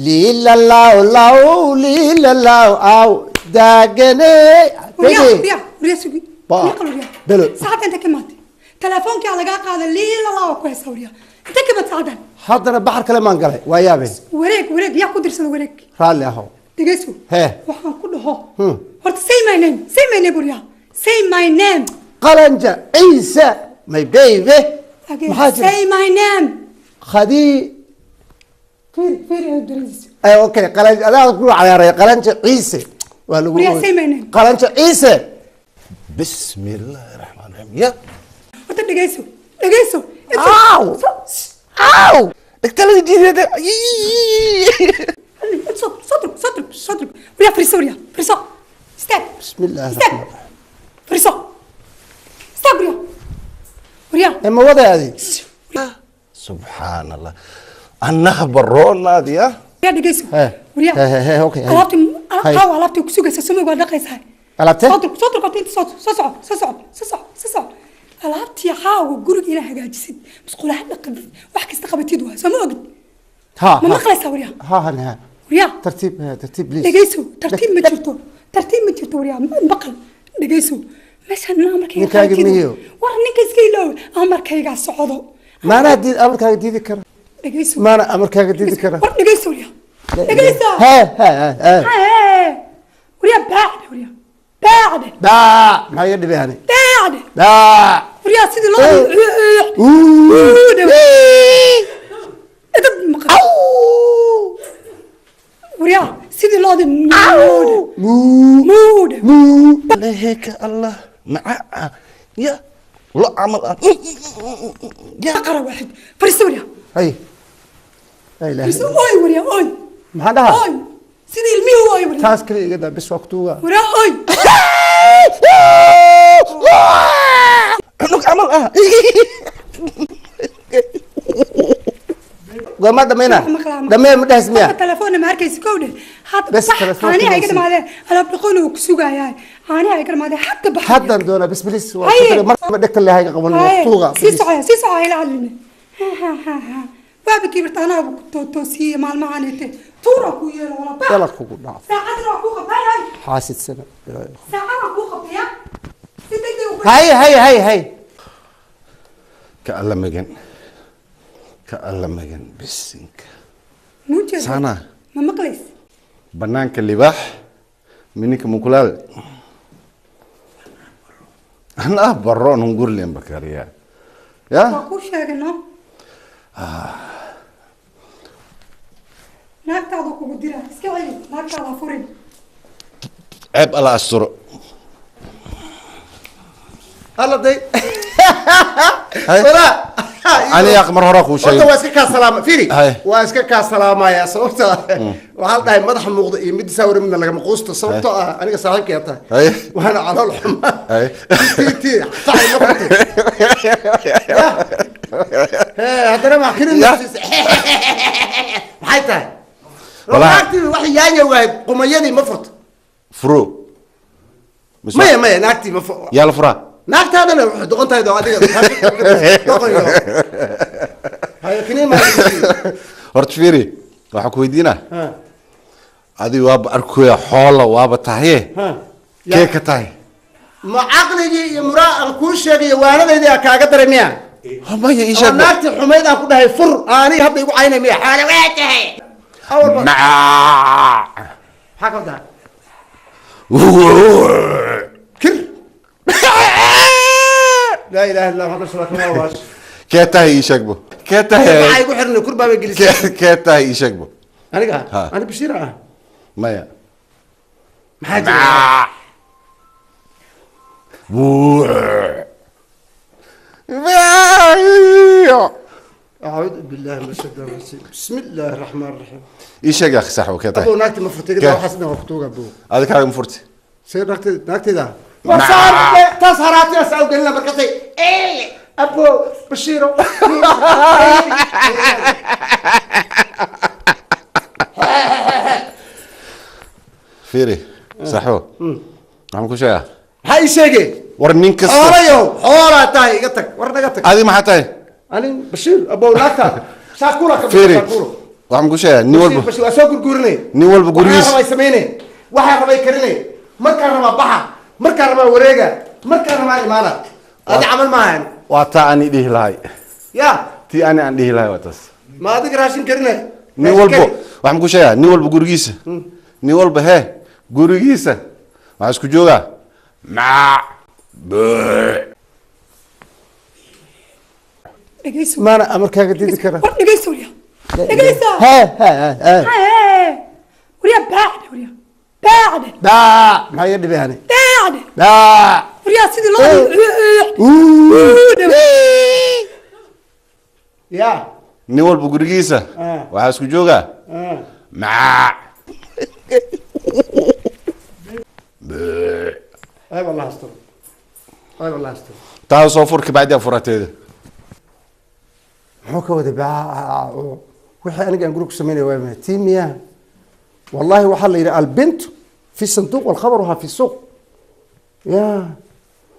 Speaker 15: Liilalaw law liilalaw aw daagane.
Speaker 14: Waryaa, waryaa, waryaa, sugi.
Speaker 15: Ba.
Speaker 14: Maqal, waryaa.
Speaker 15: Belo.
Speaker 14: Saacadda inta ka imaatay? Telefoonkaa lagaa qaada liila laa ku haysa waryaa. Inta ka badsaadan.
Speaker 15: Haddana baxar kale maan galay, waa yaabeen.
Speaker 14: Wareeg wareeg yaa ku dirsada wareeg.
Speaker 15: Raalli ahow.
Speaker 14: Dhegeyso.
Speaker 15: Hee.
Speaker 14: Waxaan ku dhaho. Horta say my name, say my name waryaa. Say my name.
Speaker 15: Qalanja Ciise, my baby.
Speaker 14: Again,
Speaker 15: Maxaa jira?
Speaker 14: say my name.
Speaker 15: Khadii.
Speaker 14: Fiir fiir ee daradiisa.
Speaker 15: Ay, okay, qalanja adaa ku cayaaray Qalanja Ciise. Waa lagu
Speaker 14: Waryaa, say my name.
Speaker 15: Qalanja Ciise.
Speaker 16: Bismi illaahi raxmaan raxiim. Ya.
Speaker 14: Horta dhegeyso. Dhegeyso.
Speaker 16: Aaw! Aaw! Dhegtalada jiideeda.
Speaker 14: Sodrug sodrug sodrug. Waryaa fariiso waryaa. Fariiso. Istaag.
Speaker 15: Bismi illaahi
Speaker 14: Istaag.
Speaker 15: raxmaan raxiim.
Speaker 14: Fariiso. Istaag waryaa. Waryaa.
Speaker 15: Ee, ma wadaadi?
Speaker 16: Subxaan allah. Annaha baroonaadi ya.
Speaker 14: Waryaa dhegeyso.
Speaker 15: Hee.
Speaker 14: Waryaa.
Speaker 15: Hee, hee, hee, okay.
Speaker 14: Alaabtii
Speaker 15: Hay.
Speaker 14: caawa alaabtii ku sugaysa sumig waa dhaqaysaa.
Speaker 15: Alaabtee?
Speaker 14: Sodrug sodrug horta inta soo soo soco soo soco soo soco soo soco. Alaabtii caawa guriga inaa hagaajisid musqulaha dhaqid wax kasta qabatid waa soo ma ogid.
Speaker 15: Ha.
Speaker 14: Ma maqlaysaa waryaa?
Speaker 15: Ha ha ha.
Speaker 14: Waryaa.
Speaker 15: Tartiib, hee, tartiib please.
Speaker 14: Dhegeyso tartiib ma jirto tartiib ma jirto waryaa maqal dhegeyso meeshaan amarkayga
Speaker 15: Ninkaaga
Speaker 14: qabatid.
Speaker 15: mihiyo?
Speaker 14: War ninka iska iloow amarkaygaa socdo.
Speaker 15: Maanaa diid amarkaaga diidi kara.
Speaker 14: Dhegeyso.
Speaker 15: Maana amarkaaga diidi kara.
Speaker 14: War dhegeyso waryaa. Dhegeyso.
Speaker 15: Hee, hee, hee, hee.
Speaker 14: Hee. Waryaa baacde waryaa baacde
Speaker 15: Baa, maxaa iga dhibay ani?
Speaker 14: baacde
Speaker 15: Baa.
Speaker 14: waryaa sidii loo
Speaker 15: Uu.
Speaker 14: Edab maqal waryaa sidii loodi muude muude
Speaker 15: Muu.
Speaker 16: Leheeka Allah. Maca. Ya. Lo camal ah.
Speaker 14: Baqara waaxid fariiso waryaa.
Speaker 15: Hay. La ilaaha
Speaker 14: Fariiso
Speaker 15: illa.
Speaker 14: ooy waryaa ooy.
Speaker 15: Maxaan dhahaa?
Speaker 14: Ooy sidii ilmihii ooy waryaa.
Speaker 15: Taas kale iga daa, bis waa ku tuugaa.
Speaker 14: Waryaa ooy.
Speaker 16: Cunug camal ah.
Speaker 15: Goorma dhammaynaa? Dhammee ma dhehis miya?
Speaker 14: Hadda telefoonna ma arkaysi kow dheh. Hadda
Speaker 15: Bes
Speaker 14: bax
Speaker 15: telefoonka
Speaker 14: caanihi ay ka
Speaker 15: ma
Speaker 14: dhamaadeen alaab dhaqoona wuu ku sugayaa caanihi ay ka dhamaadeen hadda bax.
Speaker 15: Haddaan doonaa, bis bilis waa
Speaker 14: Haye.
Speaker 15: ku tagay. Marba dhegta lehay ga qaban waa ku tuugaa.
Speaker 14: Sii socoya sii socoya ila hadline. Waaba kibirta anaa ku toosiiye maalmahanete tuura ku yeelo walaa bax.
Speaker 15: Dalad kugu dhaaf.
Speaker 14: Saacadna waa kuu qabtay hay.
Speaker 15: Xaasid sana.
Speaker 14: Saacadna waa kuu qabtay ya. Si degdeg u
Speaker 15: Hay, hay, hay, hay.
Speaker 16: Ka alla magan. Ka alla magan bisinka.
Speaker 14: Muujada.
Speaker 16: Sana.
Speaker 14: Ma maqlays?
Speaker 16: Banaanka libaax. Mininka mukulaal. Anaa baroon hungurleen bakariya. Ya?
Speaker 14: Waa kuu sheegay no. Naagtaada kugu dira iska celi naagtaada furin.
Speaker 16: Ceeb alla asturo.
Speaker 15: Alla day.
Speaker 16: Hay.
Speaker 15: Walaa.
Speaker 16: Ani aq mar hore kuu
Speaker 15: Horta
Speaker 16: sheegay.
Speaker 15: waa iska kaa salaama fiiri.
Speaker 16: Hay.
Speaker 15: Waa iska kaa salaamaya sababta waxaa la dhahay madaxa muuqda iyo mid sawir midna lagama quusto sababtoo ah aniga saaxiibkay tahay.
Speaker 16: Hay.
Speaker 15: Waana calool xuma.
Speaker 16: Hay.
Speaker 15: Tii sax noqotay. Hee, haddana ma kirin nafsiisa. Maxay tahay?
Speaker 16: Walaa.
Speaker 15: Naagtii wax yaanya waay qumayadii ma furto.
Speaker 16: Furo.
Speaker 15: Maya maya naagtii ma furto.
Speaker 16: Yaa la furaa.
Speaker 15: Naagtaadana waxay doqon tahay doo adiga. Doqon yo. Haye kiniin ma.
Speaker 16: Horta fiiri, waxaan ku weydiinaa. Adiga waaba arkoya xoola waaba tahaye. Kee ka tahay?
Speaker 15: Ma caqligii iyo muraa aan kuu sheegayo waanadaydii aa kaaga daray miya?
Speaker 16: Maya ii sheeg.
Speaker 15: Oo naagtii xumayd aan ku dhahay fur aniga hadda igu caynay miya? Xaale waa tahay. Awalba.
Speaker 16: Macaa.
Speaker 15: Maxaa ka wadaa?
Speaker 16: Kir.
Speaker 15: Laa ilaaha illa Muhammad sallallahu alaihi wasallam.
Speaker 16: Kee tahay ii sheeg bo. Kee tahay?
Speaker 15: Maxaa igu xirnay kur baa gelisay.
Speaker 16: Kee tahay ii sheeg bo.
Speaker 15: Aniga?
Speaker 16: Ha.
Speaker 15: Ani Bashiir ah.
Speaker 16: Maya.
Speaker 15: Maxaa jira? أعوذ بالله من الشيطان الرجيم بسم الله الرحمن الرحيم
Speaker 16: ii sheeg akhi saaxibo kee tahay
Speaker 15: أبو ناكتي مفرتي كده وحسنا وقتوك أبو
Speaker 16: adi kaaga ma furti
Speaker 15: سير ناكتي ناكتي ده وصار تسهرات يا سعود قلنا مركزي إيه أبو بشيرو
Speaker 16: fiiri saaxibo maxaan ku sheegaa
Speaker 15: maxaa ii sheegay
Speaker 16: war nin kasta
Speaker 15: xoolayow xoolaa tahay iga tag war naga tag
Speaker 16: adi maxaa tahay
Speaker 15: ani bashiir abow naagta shaakula ka
Speaker 16: fiiri waxaan ku sheegaa nin walba
Speaker 15: bashiir waa soo gurguurinay
Speaker 16: nin walba gurigiis
Speaker 15: waxaan rabay samaynay waxaan rabay karinay markaan rabaa baxa markaan rabaa wareega markaan rabaa imaana adi camal maahan
Speaker 16: Waa taa ani dhihi lahay.
Speaker 15: Ya.
Speaker 16: Tii ani aan dhihi lahay waa taas.
Speaker 15: Ma adiga raashin karinay?
Speaker 16: Nin walbo waxaan ku sheegaa, nin walba gurigiisa, nin walba hee gurigiisa waxaa isku joogaa mac buu.
Speaker 14: Dhegeyso.
Speaker 15: Maana amarkaaga diidi kara.
Speaker 14: War dhegeyso, waryaa, dhegeyso.
Speaker 15: He he he.
Speaker 14: Hee, waryaa, baacde, waryaa, baacde.
Speaker 15: Baa maxaa iga dhibay ani?
Speaker 14: Baacde.
Speaker 15: Baa.
Speaker 14: Waryaa, sidii loo
Speaker 15: ya.
Speaker 16: Nin walba gurigiisa waxaa isku joogaa mac buu.
Speaker 15: Ceeb Allah asturo, ceeb Allah asturo.
Speaker 16: Taa soo fur, kabacdi furateeda.
Speaker 15: Muxuu ka waday baa? Wixii aniga aan guriga ku samaynaya waa maxay? Tii miyaa? Wallahi waxaa la yidhi albintu fi sanduuq walkhabaruha fi suuq. Ya,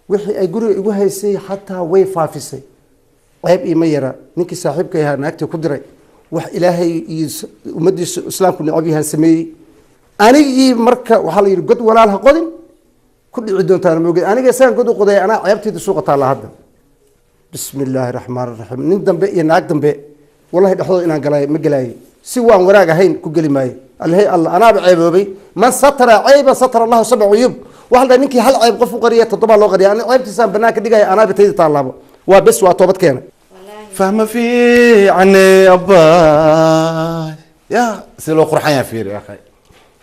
Speaker 15: wixii ay guriga igu haysay xataa way faafisay. Ceeb iima yara ninkii saaxiibka ahaa naagtii ku diray. Wax Ilaahay iyo ummaddiisa Islaamku necab yahaan sameeyey anigii. Marka waxaa la yidhi god walaal ha qodin, ku dhici doontaan mooged. Aniga isagaan god u qoday, anaa ceebtayda suuqa taalla hadda. Bismi illaahi raxmaan raxiim. Nin dambe iyo naag dambe wallahi dhexdooda inaan galay ma gelaayo, si waan wanaag ahayn ku geli maayo. Allahay alla, anaaba ceeboobay. Man satara cayban satara Allahu sabca cuyub. Waxa la dhahay ninkii hal ceeb qof u qariya, toddobaa loo qariya. Ani ceebtiisaan banaanka dhigaya, anaaba tayda taallaabo. Waa bes, waa toobad keena.
Speaker 16: Fahma fiicane abbaay, ya see loo qurxan yahay, fiiri akhay.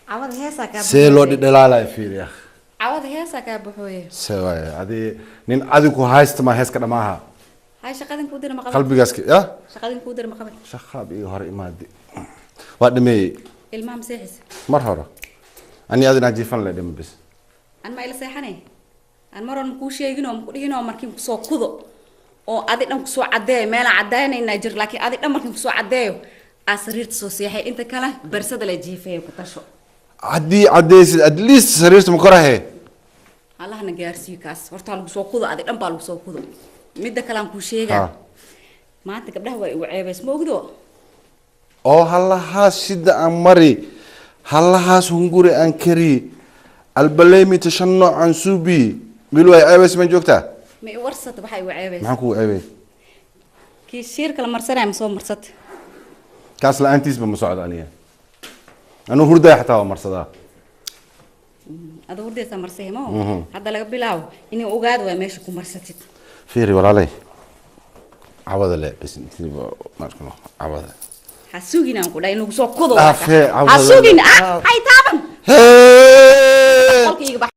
Speaker 6: Cawada heesaa kaa.
Speaker 16: See loo dhidhalaalaya, fiiri akh.
Speaker 6: Cawada heesaa kaa baxooye.
Speaker 16: Se waay, adi nin adi ku haysta ma heeska dhamaaha.
Speaker 6: Hay, shaqadin kuu dira ma qaban?
Speaker 16: Qalbigaas ya.
Speaker 6: Shaqadin kuu dira ma qaban?
Speaker 16: Shaqaab iga hor imaade, waa dhameeyey.
Speaker 6: Ilmaha ma seexisa?
Speaker 16: Mar hore ani adinaa jiifan le dhima bis.
Speaker 6: An ma ila seexanay? An mar hore makuu sheegin oo maku dhihin oo markiin kusoo kudo oo adi dhan kusoo caddeeyo, meelaan caddaynaynaa jir, laakiin adi dhan markiin kusoo caddeeyo aa sariirta soo seexay, inta kale barsada la jiifaya ku tasho.
Speaker 16: Haddii caddaysid, at least sariirta ma korahe.
Speaker 6: Allahna gaarsiiyo kaas. Horta lagu soo kudo, adi dhan baa lagu soo kudo. Midda kale aan kuu sheegaa, maanta gabdhaha waa igu ceebays, ma ogdo?
Speaker 16: Oo hallahaas shida aan mari, hallahaas hunguri aan kari, albaleymi shan nooc aan suubi, wiil way ceebays ma joogtaa?
Speaker 6: Ma i warsata waxaa igu ceebays?
Speaker 16: Maxaan kugu ceebay?
Speaker 6: Kii shiirka la marsanaya ma soo marsata?
Speaker 16: Kaas la-aantiisba ma socdo aniga. Anuu hurdaya xataa waa marsadaa.
Speaker 6: Ada hurdaysaa marsay ma? Hadda laga bilaabo inay ogaado waa meesha ku marsatid.
Speaker 16: Fiiri walaalay, cawada le bas intiiba markano cawada.
Speaker 6: Ha sugin aan ku dhahay in lagu soo kudo.
Speaker 16: Afee,
Speaker 6: ha
Speaker 16: cawada.
Speaker 6: sugin. Ah, hay taaban.
Speaker 16: Hee!
Speaker 6: Qolka iga bax.